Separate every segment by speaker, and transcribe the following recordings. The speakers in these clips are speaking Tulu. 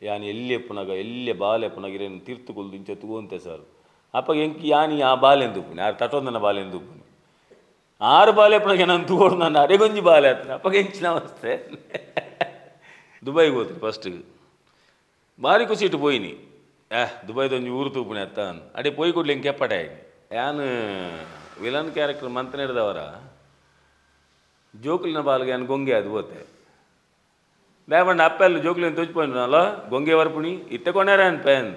Speaker 1: ಯಾನ್ ಎಲ್ಲಿ ಎಪ್ಪುನಗ ಎಲ್ಲಿ ಬಾಲೆ ಎಪ್ಪುನಗ ಇರೇನು ತೀರ್ಥುಕೊಲ್ದು ಇಂಚ ತೂವಂತೆ ಸರ್ ಅಪ್ಪಗೆ ಎಂಕಿ ಯಾನಿ ಆ ಬಾಲೆಂದು ಉಪ್ಪುನಿ ಆರು ತಟೊಂದನ ಬಾಲೆಂದು ಉಪ್ಪುನಿ ಆರು ಬಾಲೆ ಎಪ್ಪುನಗ ನಾನು ತೂಗೋಡು ನಾನು ಅರೆಗೊಂಜಿ ಬಾಲೆ ಆತನ ಅಪ್ಪಗೆ ಎಂಚಿನ ಅವಸ್ಥೆ ದುಬೈಗೆ ಹೋತ್ರಿ ಫಸ್ಟಿಗೆ ಭಾರಿ ಖುಷಿ ಇಟ್ಟು ಪೋಯಿನಿ ದುಬೈದೊಂಜಿ ಊರು ತೂಪುನಿ ಅತ್ತ ಅಡೆ ಪೋಯಿ ಕೊಡ್ಲಿ ಎಂಕೆ ಎಪ್ಪಟ ಯಾನು ವಿಲನ್ ಕ್ಯಾರೆಕ್ಟರ್ ಮಂತ್ ಹಿಡ್ದವರ ಜೋಕುಲಿನ ಬಾಲ್ಗೆ ಯಾನು ಗೊಂಗೆ ಅದು ಹೋತೆ ದೇವಣ್ಣ ಅಪ್ಪೆಲ್ಲ ಜೋಕುಲಿನ ತೋಚಿಪೋಯಿನಲ್ಲ ಗೊಂಗೆ ವರ್ಪುಣಿ ಇತ್ತೆ ಕೊನೇರ ಅನ್ ಪೇನ್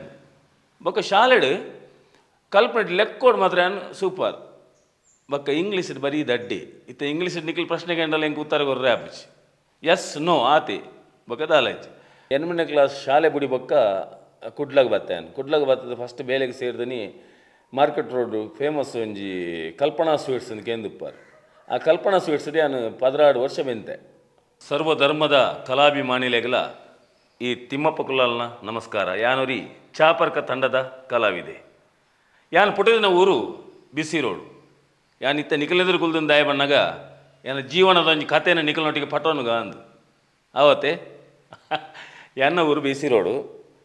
Speaker 1: ಬೊಕ್ಕ ಶಾಲೆಡ್ ಕಲ್ಪನೆ ಲೆಕ್ಕೋಡು ಮಾತ್ರ ಯಾನು ಸೂಪರ್ ಬೊಕ್ಕ ಇಂಗ್ಲೀಷ್ ಬರೀ ದಡ್ಡಿ ಇತ್ತ ಇಂಗ್ಲೀಷ್ ನಿಖಿಲ್ ಪ್ರಶ್ನೆ ಗಂಡಲ್ಲ ಎಂಕ್ ಉತ್ತರ ಕೊರ್ರೆ ಆಪುಜಿ ಎಸ್ ನೋ ಆತಿ ಬೊಕ್ಕ ದಾಲಾಯ್ತು 8ನೇ ಕ್ಲಾಸ್ ಶಾಲೆ ಬುಡಿ ಬೊಕ್ಕ ಕುಡ್ಲಗ್ ಬತ್ತೇನು ಕುಡ್ಲಗ್ ಬತ್ತದ ಫಸ್ಟ್ ಬೇಲೆಗೆ ಸೇರಿದನಿ ಮಾರ್ಕೆಟ್ ರೋಡು ಫೇಮಸ್ ಒಂಜಿ ಕಲ್ಪನಾ ಸ್ವೀಟ್ಸ್ ಅಂತ ಕೇಂದುಪ್ಪಾರು ಆ ಕಲ್ಪನಾ ಸ್ವೀಟ್ಸ್ ನಾನು 16 ವರ್ಷ ಬೆಂತೆ. ಸರ್ವಧರ್ಮದ ಕಲಾಭಿಮಾನಿಲೆಗಲ ಈ ತಿಮ್ಮಪ್ಪ ಕುಲಾಲ್ನ ನಮಸ್ಕಾರ. ಯಾನೊರಿ ಚಾಪರ್ಕ ತಂಡದ ಕಲಾವಿದೆ. ಯಾನು ಪುಟ್ಟಿದಿನ ಊರು ಬಿಸಿ ರೋಡ್. ಯಾನಿತ್ತ ನಿಖಲೆದುರು ಕುಲ್ದಿನ ದಾಯ ಬಣ್ಣಗ ಯಾನ ಜೀವನದ ಒಂಜಿ ಕಥೆನ ನಿಖಲನೊಟ್ಟಿಗೆ ಪಟೋನುಗ ಅಂದು ಆವತ್ತೆ ಯಾನ ಊರು ಬಿಸಿ ರೋಡು.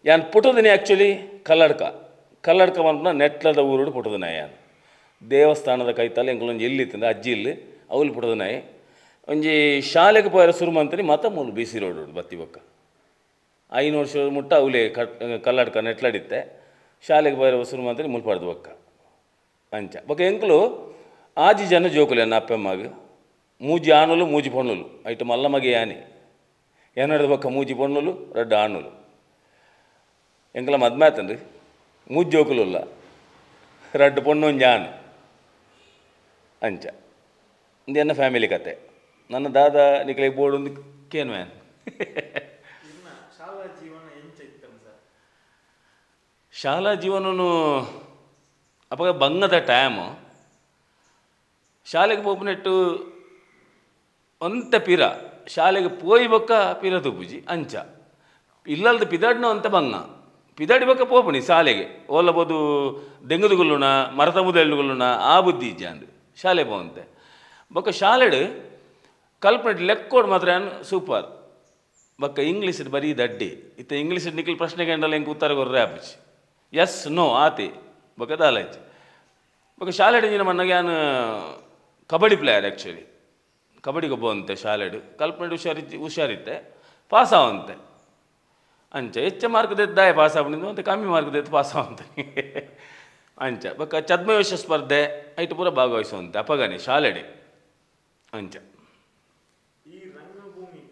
Speaker 1: ಯಾನ್ ಪುಟ್ಟದಿನಿ ಆ್ಯಕ್ಚುಲಿ ಕಲ್ಲಡ್ಕ ಕಲ್ಲಡ್ಕ ಬಂದ್ಬಿಟ್ಟು ನೆಟ್ಲದ ಊರುಡು ಪುಟ್ಟದಿನ. ಯಾನ್ ದೇವಸ್ಥಾನದ ಕೈತಲ್ಲ ಎಂಕಲೊಂಜಿ ಎಲ್ಲಿ ಇತ್ತಂದ್ರೆ ಅಜ್ಜಿ ಇಲ್ಲಿ ಅವಳು ಪುಟ್ಟದಿನಾಯಿ. ಒಂಜಿ ಶಾಲೆಗೆ ಪೋಯರ ಸುರು ಮಂತನಿ ಮತ್ತ ಮೂಲು ಬಿಸಿ ರೋಡ್ ಬತ್ತಿ ಬೊಕ್ಕ 5 ವರ್ಷ ಮುಟ್ಟ ಅವಲೇ ಕಲ್ಲಡ್ಕ ನೆಟ್ಲಡಿತ್ತೆ. ಶಾಲೆಗೆ ಪೋಯರ ಸುರು ಮಂತನಿ ಮುಲ್ಪಾಡ್ದು ಬೊಕ್ಕ ಅಂಚ ಬೊಕ್ಕ ಎಂಕಲು ಆಜಿ ಜನ ಜೋಕುಲು ಎನ್ನ ಅಪ್ಪೆಮ್ಮಾಗ ಮೂಜಿ ಆಣುಲು ಮೂಜಿ ಪೊಣ್ಣುಲು ಐಟು ಮಲ್ಲ ಮಗೆ ಯಾನಿ ಎನ್ನಡ್ದು ಬೊಕ್ಕ ಮೂಜಿ ಪೊಣ್ಣುಲು ರಡ್ಡು ಆಣುಲು ಎಂಕಲ ಮದ್ಮೆ ಆತನ್ರಿ ಮೂಜಿ ಜೋಕುಲುಲ್ಲ ರಡ್ಡು ಪೊಣ್ಣು ಒಂಜಿ ಆಣು ಅಂಚ ಇಂದು ಎನ್ನ ಫ್ಯಾಮಿಲಿ ಕತೆ. ನನ್ನ ದಾದ ನಿಕಲಿಗೆ ಬೋರ್ಡ್ ಒಂದು ಕೇನು ಮ್ಯಾನ್.
Speaker 2: ಶಾಲಾ ಜೀವನ ಎಂಚ ಇತ್ತನ ಸರ್?
Speaker 1: ಶಾಲಾ ಜೀವನನು ಅಪಗ ಬಂಗದ ಟೈಮು. ಶಾಲೆಗೆ ಪೋಪುನೆಟ್ಟು ಒಂತೆ ಪಿರ ಶಾಲೆಗೆ ಪೋಯಿ ಬೊಕ್ಕ ಪಿರ ತೂಪುಜಿ ಅಂಚ ಇಲ್ಲಲ್ದ ಪಿದಾಡ್ನ ಅಂತೆ ಬಂಗ ಪಿದಾಡಿ ಬೊಕ್ಕ ಪೋಪುನಿ ಶಾಲೆಗೆ ಓಲಬೋದು ದೆಂಗದುಗುಲ್ಲುಣ ಮರತ ಮುದೆಳ್ಳುಗುಲ್ಲುಣ ಆ ಬುದ್ಧಿ ಇಜ್ಜಿ ಅಂದು ಶಾಲೆ ಪೋವಂತೆ. ಬೊಕ್ಕ ಶಾಲೆಡ್ ಕಲ್ಪನೆ ಲೆಕ್ಕೋಡು ಮಾತ್ರ ಯಾನು ಸೂಪರ್. ಬೊಕ್ಕ ಇಂಗ್ಲೀಷ್ ಬರೀ ದಡ್ಡಿ ಇತ್ತ ಇಂಗ್ಲೀಷ್ ನಿಖಿಲ್ ಪ್ರಶ್ನೆ ಗಂಡಲ್ಲ ಎಂಕ್ ಉತ್ತರ ಕೊರ್ರೆ ಆಪುಜಿ ಎಸ್ ನೋ ಆತಿ ಬೊಕ್ಕ ದಾಲಾಯ್ತು. ಬೊಕ್ಕ ಶಾಲೆಡ್ ಇಂಜಿನ ಮಣ್ಣಗೆ ಯಾನು ಕಬಡ್ಡಿ ಪ್ಲೇಯರ್ ಆ್ಯಕ್ಚುಲಿ ಕಬಡ್ಡಿಗೆ ಒಬ್ಬವಂತೆ ಶಾಲೆಡ್ ಕಲ್ಪನೆ ಹುಷಾರಿತ್ತೆ ಪಾಸ್ ಆವಂತೆ ಅಂಚ ಹೆಚ್ಚ ಮಾರ್ಕ್ ದೆದ್ದಾಯ ಪಾಸ್ ಆವಣಿಂದು ಅಂತ ಕಮ್ಮಿ ಮಾರ್ಕ್ ದೆತ್ತು ಪಾಸ್ ಆವಂತೆ ಅಂಚ. ಬೊಕ್ಕ ಛದ್ಮವೇಷ ಸ್ಪರ್ಧೆ ಐಟು ಪೂರ ಭಾಗವಹಿಸುವಂತೆ ಅಪಗನೆ ಶಾಲೆಡೆ ಅಂಚ.
Speaker 2: ಈ ರಂಗಭೂಮಿ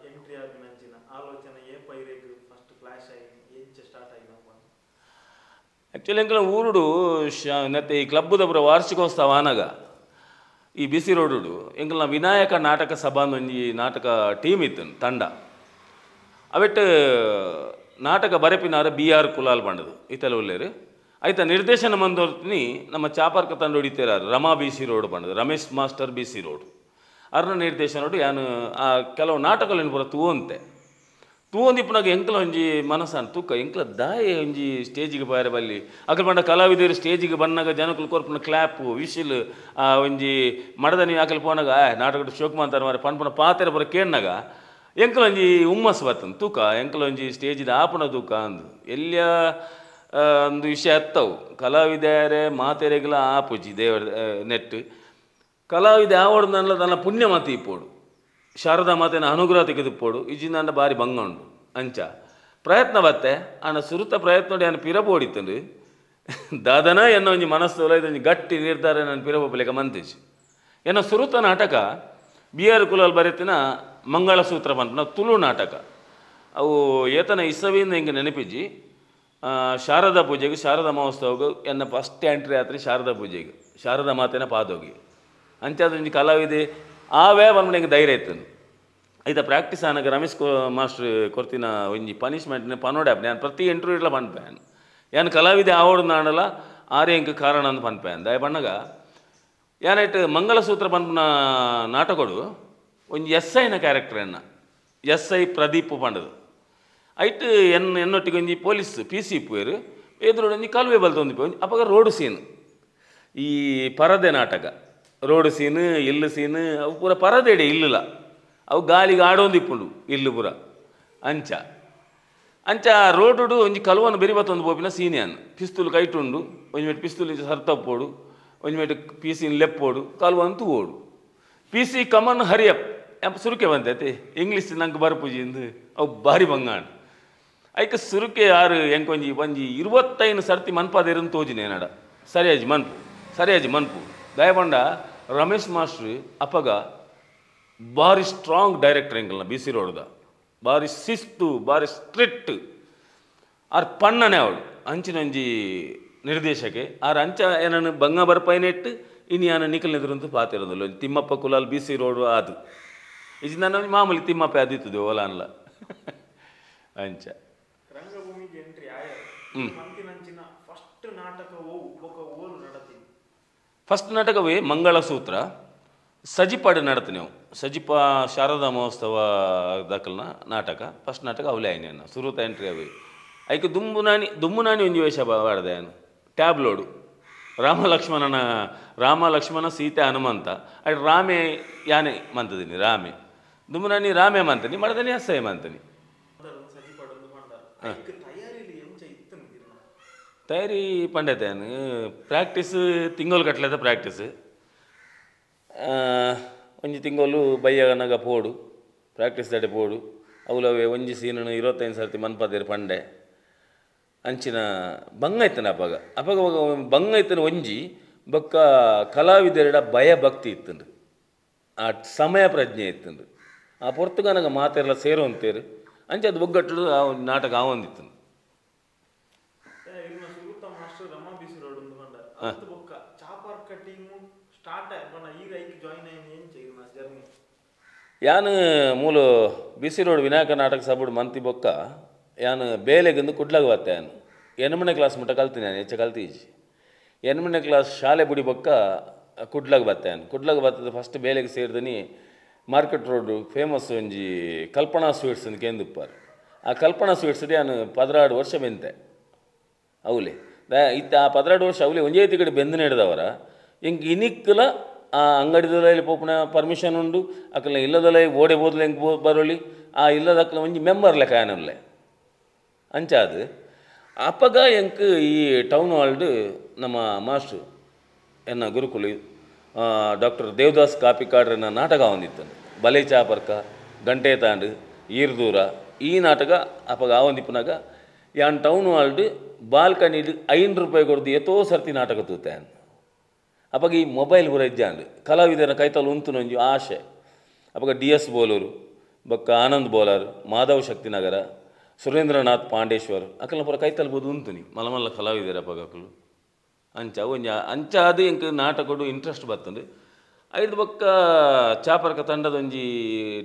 Speaker 2: ಎಂಟ್ರಿ ಆಪಿನಂಚಿನ ಆಲೋಚನೆ ಏ ಪೈರೇಗ್ ಫಸ್ಟ್ ಫ್ಲಾಶ್ ಆಯಿ ಎಂಚ ಸ್ಟಾರ್ಟ್ ಆಯಿನ?
Speaker 1: ಆ್ಯಕ್ಚುಲಿ ಎಂಕಲ ಊರುಡು ನೆತ್ತೆ ಈ ಕ್ಲಬ್ದ ಪೂರ ವಾರ್ಷಿಕೋತ್ಸವ ಆನಗ ಈ ಬಿಸಿ ರೋಡುಡು ಎಂಕಲ್ನ ವಿನಾಯಕ ನಾಟಕ ಸಭಾ ಒಂಜಿ ನಾಟಕ ಟೀಮ್ ಇತ್ತು ತಂಡ. ಅವೆಟ್ಟು ನಾಟಕ ಬರೆಪಿನಾರ ಬಿ ಆರ್ ಕುಲಾಲ್ ಬಂಡದು ಇತ್ತೆಲ್ಲ ಉಳ್ಳೇರು. ಆಯ್ತಾ ನಿರ್ದೇಶನ ಮಂದೋರ್ತಿನಿ ನಮ್ಮ ಚಾಪರ್ಕ ತಂಡ ಹೊಡಿತೀರ ರಮಾ ಬಿ ಸಿ ರೋಡ್ ಬಂಡದು Ramesh master B C road ಅರ್ನ ನಿರ್ದೇಶನ ನೋಡಿ ಯಾನು ಆ ಕೆಲವು ನಾಟಕಗಳನ್ನು ಪೂರ ತೂವಂತೆ ತೂವೊಂದಿಪ್ಪುನಾಗ ಎಂಕಲ ಒಂಜಿ ಮನಸ್ಸಾನ್ ತೂಕ ಎಂಕಲ ದಾಯ ಒಂಜಿ ಸ್ಟೇಜಿಗೆ ಬಾರೆ ಬಲ್ಲಿ ಅಕಲ್ ಪಂಡ ಕಲಾವಿದರು ಸ್ಟೇಜಿಗೆ ಬನ್ನಾಗ ಜನಕುಲು ಕೊರ್ಪುನ ಕ್ಲ್ಯಾಪು ವಿಶಿಲ್ ಆ ಒಂಜಿ ಮಡದನಿ ಅಕಲ್ ಪೋನಾಗ ನಾಟಕದ ಶೋಕ್ ಮಂತಾರ ಮಾರೆ ಪನ್ಪುನ ಪಾತೆರ ಪೂರ ಕೇಣ್ಣಾಗ ಎಂಕಲ ಒಂಜಿ ಹುಮ್ಮಸ್ ಬತ್ತನ್ ತೂಕ ಎಂಕಲ ಒಂಜಿ ಸ್ಟೇಜಿದ ಆಪುನ ತೂಕ ಅಂದು ಎಲ್ಲಿಯ ಒಂದು ವಿಷಯ ಅತ್ತವು ಕಲಾವಿದರೆ ಮಾತೆರೆಗ್ಲ ಆಪುಜಿ ದೇವರ ನೆಟ್ಟು ಕಲಾವಿದ ಆವಡು ನಲ್ಲ ತನ್ನ ಪುಣ್ಯ ಮಾತು ಇಪ್ಪೋಡು ಶಾರದಾ ಮಾತೆನ ಅನುಗ್ರಹ ತೆಗೆದುಪೋಡು ಇಜ್ಜಿಂದ ಬಾರಿ ಭಂಗ ಉಂಡು ಅಂಚ ಪ್ರಯತ್ನ ಬತ್ತೆ ಆನ ಸುರುತ ಪ್ರಯತ್ನ ನೋಡಿ ನಾನು ಪಿರಬೋಡಿತ್ತಂದು ದಾದನ ಎನ್ನ ಒಂಜಿ ಮನಸ್ಸು ಇದೊಂಜಿ ಗಟ್ಟಿ ನಿರ್ಧಾರ ನಾನು ಪಿರಬೋಪಲೇಕ ಮಂತೇಜ್. ಎನ್ನ ಸುರುತ ನಾಟಕ ಬಿ ಆರ್ ಕುಲಾಲ್ ಬರೆತಿನ ಮಂಗಳಸೂತ್ರ ಪನ್ಪುನ ತುಳು ನಾಟಕ. ಅವು ಏತನ ಇಸವಿಯಿಂದ ಹಿಂಗೆ ನೆನಪಿಜ್ಜಿ. ಶಾರದಾ ಪೂಜೆಗೆ ಶಾರದಾ ಮಹೋತ್ಸವಕ್ಕೆ ಎನ್ನ ಫಸ್ಟ್ ಎಂಟ್ರಿ ಆತ್ರಿ ಶಾರದಾ ಪೂಜೆಗೆ ಶಾರದಾ ಮಾತೆನ ಪಾದೋಗಿ ಅಂಚಾದೊಂಜಿ ಕಲಾವಿದೆ ಆವೇ ಬಂದ್ಬಿಟ್ಟು ಹಿಂಗೆ ಧೈರ್ಯ ಇತ್ತು. ಐತ ಪ್ರಾಕ್ಟೀಸ್ ಆನಾಗ ರಮೇಶ್ ಮಾಸ್ಟ್ರ್ ಕೊರ್ತಿನ ಒಂಜಿ ಪನಿಷ್ಮೆಂಟ್ನ ಪನೋಡೆ ಆಪ್ನೆ ನಾನು ಪ್ರತಿ ಇಂಟರ್ವ್ಯೂ ಇಡ್ಲ ಪನ್ಪೆ ಯಾನ್ ಕಲಾವಿದೆ ಆವಡು ನಾಡಲ ಆರೇ ಇಂಕ ಕಾರಣ ಅಂದ್ ಪನ್ಪೆ ದಯ ಬಣ್ಣಗ ಯಾನೈಟ್ ಮಂಗಳಸೂತ್ರ ಪನ್ಪುನ ನಾಟಕಡು ಒಂಜಿ ಎಸ್ ಐನ ಕ್ಯಾರೆಕ್ಟರ್ ಎನ್ನ ಎಸ್ I Pradeep ಪಂಡದು ಐಟ್ ಎನ್ನೊಟ್ಟಿಗೆ ಒಂಜಿ ಪೊಲೀಸ್ ಪಿ ಸಿ ಇಪ್ಪುವೆರು ಎದುರು ಒಂಜಿ ಕಾಲುವೆ ಬಲ್ತೊಂದು ಒಂಜಿ ಅಪಗ ರೋಡ್ ಸೀನ್ ಈ ಪರದೆ ನಾಟಕ ರೋಡ್ ಸೀನು ಇಲ್ಲು ಸೀನು ಅವು ಪೂರ ಪರದೆಡೆ ಇಲ್ಲುಲ ಅವು ಗಾಲಿಗೆ ಆಡೋಂದು ಇಪ್ಪುಂಡು ಇಲ್ಲು ಪೂರ ಅಂಚ ಅಂಚ ರೋಡುಡು ಒಂಜಿ ಕಲುವನ ಬೆರಿಬತ್ತೊಂದು ಪೋಪಿನ ಸೀನಿಯನ್ ಪಿಸ್ತೂಲ್ ಕೈಟುಂಡು ಒಂಜಿ ಮೇಟ್ ಪಿಸ್ತೂಲ್ ಇಂಚ ಸರ್ತಪ್ಪೋಡು ಒಂಜಿ ಮೇಟ್ ಪೀಸಿನ ಲೆಪ್ಪೋಡು ಕಲುವಂತೂ ಓಡು PC come on hurry up ಎಂಪ ಸುರುಕೆ ಬಂತೈತೆ ಇಂಗ್ಲೀಷ್ ನಂಗೆ ಬರ್ಪುಜಿಂದು ಅವು ಭಾರಿ ಬಂಗಾಣ ಐಕ ಸುರುಕೆ ಆರು ಎಂಕೊಂಜಿ ಒಂಜಿ 25 ಸರ್ತಿ ಮನ್ಪಾದೇರನ್ನು ತೋಜಿನಿ ಏನಡ ಸರಿಯಾಜಿ ಮನ್ಪು ಸರಿಯಾಜಿ ಮನ್ಪು ದಯಬಂಡ ರಮೇಶ್ ಮಾಸ್ಟ್ರು ಅಪಗ ಭಾರಿ ಸ್ಟ್ರಾಂಗ್ ಡೈರೆಕ್ಟರ್ ಎಂಕಲ್ನ ಬಿ ಸಿ ರೋಡ್ದ ಭಾರಿ ಶಿಸ್ತು ಭಾರಿ ಸ್ಟ್ರಿಕ್ಟ್ ಆರ್ ಪಣ್ಣನೆ ಅವಳು ಅಂಚಿನೊಂಜಿ ನಿರ್ದೇಶಕೆ ಆರ್ ಅಂಚ ಏನನ್ನು ಬಂಗ ಬರ್ಪೈನೆಟ್ಟು ಇನಿ ಆನ ನಿಕಲ್ನೆದುರಂತೂ ಪಾತಿರೋದಿಲ್ಲ Thimmappa Kulal B C road ಅದು ಇದು ನನ್ನ ಮಾಮೂಲಿ ತಿಮ್ಮಪ್ಪ ಅದಿತ್ತದು ಓಲಾನ್ಲ ಅಂಚ
Speaker 2: ರಂಗಭೂಮಿಗೆ ಎಂಟ್ರಿ ಆಯ ಮಂತಿನಂಚಿನ ಫಸ್ಟ್ ನಾಟಕ ಓಲು ನಡತಿ
Speaker 1: ಫಸ್ಟ್ ನಾಟಕವೇ ಮಂಗಳಸೂತ್ರ ಸಜಿಪಾಡು ನಡತು ನೀವು ಸಜಿಪ ಶಾರದಾ ಮಹೋತ್ಸವ ದಾಖಲ್ನ ನಾಟಕ ಫಸ್ಟ್ ನಾಟಕ ಅವಲೇ ಆಯ್ನ ಸುರುತ ಎಂಟ್ರಿ ಅವೇ ಐಕೆ ದುಂಬುನಾನಿ ದುಂಬುನಾನಿ ಒಂಜಿ ವೇಷ ಬಾಡ್ದೆ ನಾನು ಟ್ಯಾಬ್ಲೋಡು ರಾಮ ಲಕ್ಷ್ಮಣನ ರಾಮ ಲಕ್ಷ್ಮಣ ಸೀತೆ ಹನುಮಂತ ಅಡ್ ರಾಮೆ ಯಾನೆ ಮಂತದಿನಿ ರಾಮೆ ದುಂಬುನಾನಿ ರಾಮೆ ಮಂತನಿ ಮಡದನಿ ಅಸಹ್ಯ ಮಂತನಿ ತಯಾರಿ ಪಂಡತೆ ಪ್ರಾಕ್ಟೀಸ್ ತಿಂಗಳು ಕಟ್ಲೇದ ಪ್ರಾಕ್ಟೀಸ್ ಒಂಜಿ ತಿಂಗಳು ಬಯ್ಯನಗ ಪೋಡು ಪ್ರಾಕ್ಟೀಸ್ ದಡೆ ಪೋಡು ಅವಲವೇ ಒಂಜಿ ಸೀನನು 25 ಸರ್ತಿ ಮನ್ಪದೇರು ಪಂಡೆ ಅಂಚಿನ ಬಂಗ ಇತ್ತನ ಅಪಗ ಅಪಗ ಬಂಗ ಇತ್ತನ ಒಂಜಿ ಬೊಕ್ಕ ಕಲಾವಿದೆರಡ ಭಯ ಭಕ್ತಿ ಇತ್ತಂಡು ಆ ಸಮಯ ಪ್ರಜ್ಞೆ ಇತ್ತಂಡು ಆ ಪೊರ್ತುಗನಗ ಮಾತೆಲ್ಲ ಸೇರುವಂತೇರು ಅಂಚೆ ಅದು ಒಗ್ಗಟ್ಟು ಆ ಒಂದು ನಾಟಕ ಆ ಒಂದಿತ್ತು. ಯಾನು ಮೂಲ B C road Vinayaka ನಾಟಕ ಸಬುಡು ಮಂತಿ ಬೊಕ್ಕ ಯಾನು ಬೇಲೆಗಂದು ಕುಡ್ಲಾಗ ಬತ್ತೆ ಯಾನು 8ನೇ ಕ್ಲಾಸ್ ಮುಟ್ಟ ಕಲ್ತೀನಿ ನಾನು ಹೆಚ್ಚು ಕಲ್ತೀಜಿ 8ನೇ ಕ್ಲಾಸ್ ಶಾಲೆ ಬುಡಿ ಬೊಕ್ಕ ಕುಡ್ಲಾಗ ಬತ್ತೆ ಯಾನು ಕುಡ್ಲಾಗ ಬತ್ತದ ಫಸ್ಟ್ ಬೇಲೆಗೆ ಸೇರಿದನಿ market road famous ಒಂಜಿ ಕಲ್ಪನಾ ಸ್ವೀಟ್ಸ್ ಅಂತ ಕೇಂದುಪ್ಪಾರು ಆ ಕಲ್ಪನಾ ಸ್ವೀಟ್ಸ್ ಯಾನು 16 ವರ್ಷ ಬೆಂತೆ ಅವಲೆ ಇತ್ತ ಆ 16 ವರ್ಷ ಅವಲೆ ಒಂಜೇ ಕಡೆ ಬೆಂದು ನಡೆದವರ ಹಿಂಗೆ ಇನಿಕ್ಕಲ ಆ ಅಂಗಡಿದಲ್ಲ ಪೋಪುನ ಪರ್ಮಿಷನ್ ಉಂಡು ಅಕಲ್ನ ಇಲ್ಲದಲ್ಲ ಓಡೆ ಬೋದ್ಲೆ ಹೆಂಗೆ ಬರೋಲಿ ಆ ಇಲ್ಲದಕ್ಕಲ ಒಂಜಿ ಮೆಂಬರ್ ಲೆಕ್ಕ ಆನಲ್ಲೇ ಅಂಚಾದು ಅಪ್ಪಗ ಎಂಕ್ ಈ ಟೌನ್ ಹಾಲ್ಡ್ ನಮ್ಮ ಮಾಸ್ಟ್ರು ಎನ್ನ ಗುರುಕುಲು ಡಾಕ್ಟರ್ ದೇವದಾಸ್ ಕಾಪಿಕಾಡ್ರನ್ನ ನಾಟಕ ಹೊಂದಿತ್ತು ಬಲೆ ಚಾಪರ್ಕ ಗಂಟೆ ತಾಂಡು ಈರ್ದೂರ ಈ ನಾಟಕ ಅಪ್ಪಗ ಆವಂದಿಪ್ಪನಾಗ ಯಾನ್ ಟೌನ್ ಹಾಲ್ಡ್ ಬಾಲ್ಕನಿಡ್ 5 ರೂಪಾಯಿ ಕೊಡ್ದು ಎತ್ತೋ ಸರ್ತಿ ನಾಟಕ ತೂತೆ ಅಪ್ಪಗ ಈ ಮೊಬೈಲ್ ಪೂರ ಇಜ್ಜಾಂಡ್ ಕಲಾವಿದರ ಕೈತಲ್ ಉಂತುನೊಂಜಿ ಆಶೆ ಅಪ್ಪಗ ಡಿ ಎಸ್ ಬೋಲೂರು ಬೊಕ್ಕ ಆನಂದ್ ಬೋಲಾರ್ ಮಾಧವ ಶಕ್ತಿನಗರ ಸುರೇಂದ್ರನಾಥ್ ಪಾಂಡೇಶ್ವರ್ ಅಕಲ್ನ ಪೂರ ಕೈತಲ್ ಬೋದು ಉಂತುನಿ ಮಲ್ಲ ಮಲ್ಲ ಕಲಾವಿದರ ಅಪ್ಪಗ ಅಕಲು ಅಂಚ ಒಂಜಿ ಅಂಚ ಅದು ಎಂಕ್ ನಾಟಕಡು ಇಂಟ್ರೆಸ್ಟ್ ಬರ್ತಂಡು ಐದು ಬೊಕ್ಕ ಚಾಪರ್ಕ ತಂಡದ ಒಂಜಿ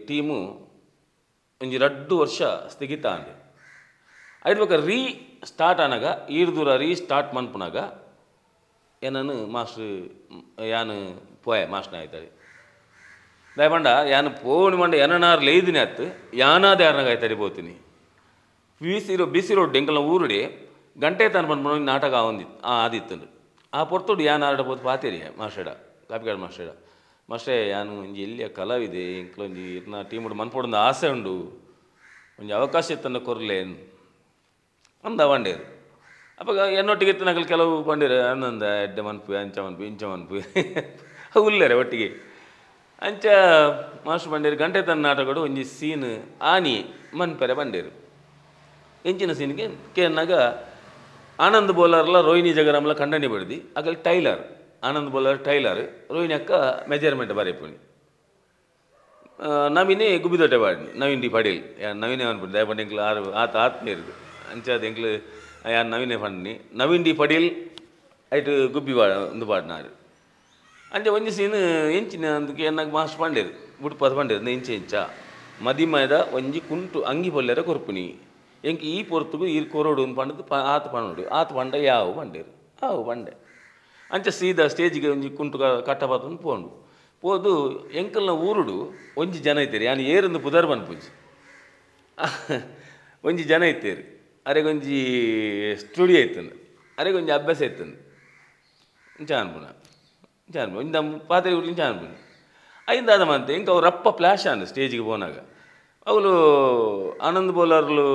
Speaker 1: ಟೀಮು ಒಂಜಿ 2 ವರ್ಷ ಸ್ಥಗಿತ ಅಂಡು ಐದು ಬೊಕ್ಕ ರೀ ಸ್ಟಾರ್ಟ್ ಆನಾಗ ಈರ್ದೂರ ರೀ ಸ್ಟಾರ್ಟ್ ಮನ್ಪುನಾಗ ಏನನು ಮಾಸ್ಟ್ರು ಯಾನು ಪೋಯ ಮಾಸ್ಟ್ನ ಆಯ್ತಾರೆ ದಯಪಂಡ ಯಾನು ಪೋಣಿ ಮಂಡ ಏನನಾರು ಲೇದಿನಿ ಅತ್ತು ಯಾನಾದ ಯಾರನಾಗ ಆಯ್ತಾರೆ ಪೋತೀನಿ B C road ಎಂಕಲ್ನ ಊರುಡೆ ಗಂಟೆ ತಾನು ಬಂದ್ಬಿಟ್ಟು ನಾಟಕ ಆವಂದಿತ್ತು ಆ ಆದಿತ್ತಂಡು ಆ ಪೊರ್ತುಡು ಯಾನ್ ಆಡ ಪೋತು ಪಾತೇರಿ ಮಾಸ್ಟೆಡ ಕಾಪಿಕಾಡು ಮಾಸ್ಟೆಡ ಮಾಸ್ಟ್ರೇ ಯಾನು ಒಂಜಿ ಎಲ್ಲಿಯ ಕಲಾವಿದೆ ಎಂಕ್ಲೊಂಜಿ ಇರ್ನ ಟೀಮುಡು ಮನ್ಪೊಡೊಂದು ಆಸೆ ಉಂಡು ಒಂಜಿ ಅವಕಾಶ ಇತ್ತಂಡ ಕೊರ್ಲೇನ್ ಅಂದ ಬಂಡೇರು ಅಪ್ಪಗ ಎನ್ನೊಟ್ಟಿಗೆ ಇತ್ತು ಕೆಲವು ಬಂಡೇರು ಅಂದಂದ ಎಡ್ಡೆ ಮನ್ಪು ಅಂಚ ಮನ್ಪು ಇಂಚ ಮನ್ಪು ಉಲ್ಲೇರೆ ಒಟ್ಟಿಗೆ ಅಂಚ ಮಾಸ್ಟರ್ ಬಂಡೇರು ಗಂಟೆ ತನ್ನ ನಾಟಕಡು ಒಂಜಿ ಸೀನ್ ಆನಿ ಮನ್ಪೆರೆ ಬಂಡೇರು ಎಂಚಿನ ಸೀನ್ಗೆ ಕೇನ್ನಾಗ ಆನಂದ್ ಬೋಲಾರ್ಲ ರೋಹಿಣಿ ಜಗರಾಮ್ಲ ಖಂಡನೆ ಬಡ್ದು ಅಗಲ್ ಟೈಲರ್ ಆನಂದ್ ಬೋಲಾರ್ ಟೈಲರ್ ರೋಹಿಣಿ ಅಕ್ಕ ಮೆಜರ್ಮೆಂಟ್ ಬರೆಪುಣಿ ನವೀನೇ ಗುಬ್ಬಿದೊಟ್ಟೆ ಪಾಡಿನಿ ನವೀನ್ ಡಿ ಪಡೇಲ್ ಯಾರು ನವೀನೇ ಅನ್ಪುಣಿ ದಯಪಂಡು ಎಂಕ್ಲು ಆರು ಆತ ಆತ್ಮೀಯರು ಅಂಚಾದ ಎಂಕ್ಲು ಯಾರು ನವೀನೇ ಪಂಡಿನಿ ನವೀನ್ ಡಿ ಪಡೇಲ್ ಐಟ್ ಗುಬ್ಬಿ ಪಾಡ ಒಂದು ಪಾಡಿನಾರು ಅಂಚೆ ಒಂಜಿ ಸೀನ್ ಎಂಚಿನ ಅಂದಕ್ಕೆ ಎನ್ನಾಗ ಮಾಸ್ಟರ್ ಪಂಡೇರು ಬುಡ್ಪಾದ ಪಂಡೇರು ಎಂಚ ಎಂಚ ಮದಿಮಯದ ಒಂಜಿ ಕುಂಟು ಅಂಗಿ ಪೊಲ್ಲೆರ ಕೊರ್ಪುನಿ ಎಂಕ್ ಈ ಪೊರ್ತುಗು ಈರ್ ಕೊರೋಡು ಪಂಡದು ಆತ ಪಂಡು ಆತ ಪಂಡ ಯಾವ ಪಂಡೇರು ಆವು ಪಂಡೆ ಅಂಚ ಸೀದಾ ಸ್ಟೇಜ್ಗೆ ಒಂಜಿ ಕುಂಟು ಕಟ್ಟಪಾತಂದು ಪೋಂಡು ಪೋದು ಎಂಕಲ್ನ ಊರುಡು ಒಂಜಿ ಜನ ಇತ್ತೀರಿ ಯಾನು ಏರಂದು ಪುದರ್ ಪನ್ಪುಜಿ ಒಂಜಿ ಜನ ಇತ್ತೀರಿ ಅರೆಗೊಂಜಿ ಸ್ಟುಡಿಯೋ ಇತ್ತಂದು ಅರೆಗೊಂಜಿ ಅಭ್ಯಾಸ ಇತ್ತಂದು ಇಂಚ ಅನ್ಪುನ ಇಂಚ ಅನ್ಪು ಇಂದ ಪಾತ್ರೆ ಇಂಚ ಅನ್ಪುನಿ ಐಂದಾದ ಮಂತೆ ಎಂಕ ಅವ್ರು ರಪ್ಪ ಫ್ಲ್ಯಾಶ್ ಅಂದು ಸ್ಟೇಜಿಗೆ ಪೋನಾಗ ಅವಳು ಆನಂದ್ ಬೋಲಾರ್ಲು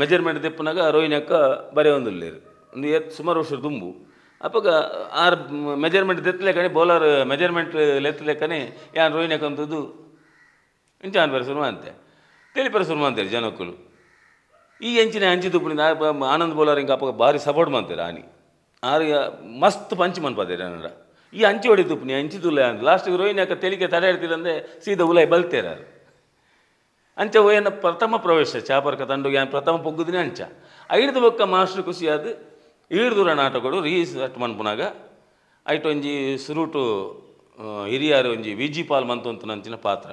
Speaker 1: ಮೆಜರ್ಮೆಂಟ್ ತೆಪ್ಪುನಾಗ ರೋಹಿಣಕ್ಕ ಬರೆಯೊಂದುಲ್ಲೇರು ಒಂದು ಏತ್ ಸುಮಾರು ವರ್ಷ ದುಂಬು ಅಪ್ಪಗ ಆರ್ ಮೆಜರ್ಮೆಂಟ್ ತೆತ್ತಲೇಕನೆ ಬೌಲರ್ ಮೆಜರ್ಮೆಂಟ್ ಲೆತ್ತಲೇಕನೆ ಯಾನ್ ರೋಹಿಣಕ್ಕ ಅಂತದ್ದು ಇಂಚ ಆನ್ ಬರೆ ಶುರು ಅಂತೆ ತೆಲಿಪರೆ ಶುರು ಅಂತಾರೆ ಜನಕ್ಕಲು. ಈ ಎಂಚಿನ ಅಂಚಿ ತುಪ್ಪುನಿಂದ ಆನಂದ್ ಬೋಲಾರ್ ಇಂಕ ಅಪ್ಪಗ ಭಾರಿ ಸಪೋರ್ಟ್ ಮಾಡ್ತಾರೆ ಆನಿ ಆರು ಮಸ್ತ್ ಪಂಚ್ ಮನ್ಪದೇರು ಅನ್ನ ಈ ಅಂಚಿ ಹೊಡಿ ತುಪ್ಪುನಿ ಅಂಚಿ ತುಲ್ಲ ಅಂತ ಲಾಸ್ಟಿಗೆ ರೋಹಿಣಿ ಅಕ್ಕ ತೆಲಿಕೆ ತಡೆ ಇಡ್ತಿರಂದೆ ಸೀದಾ ಉಲಾಯಿ ಬಲ್ತೇರಾರು. ಅಂಚ ಓಯನ ಪ್ರಥಮ ಪ್ರವೇಶ ಚಾಪರ್ಕ ತಂಡುಗೆ ಯಾನ್ ಪ್ರಥಮ ಪೊಗ್ಗುದಿನ ಅಂಚ ಐಡ್ದು ಬೊಕ್ಕ ಮಾಸ್ಟರ್ ಖುಷಿಯಾದ ಈಡ್ದೂರ ನಾಟಕಡು ರೀಸೆಟ್ ಮನ್ಪುನಾಗ ಐಟ್ ಒಂಜಿ ಸುರುಟು ಹಿರಿಯಾರು ಒಂಜಿ ವಿ ಜಿ ಪಾಲ್ ಮಂತೊಂತನ ಅಂಚಿನ ಪಾತ್ರ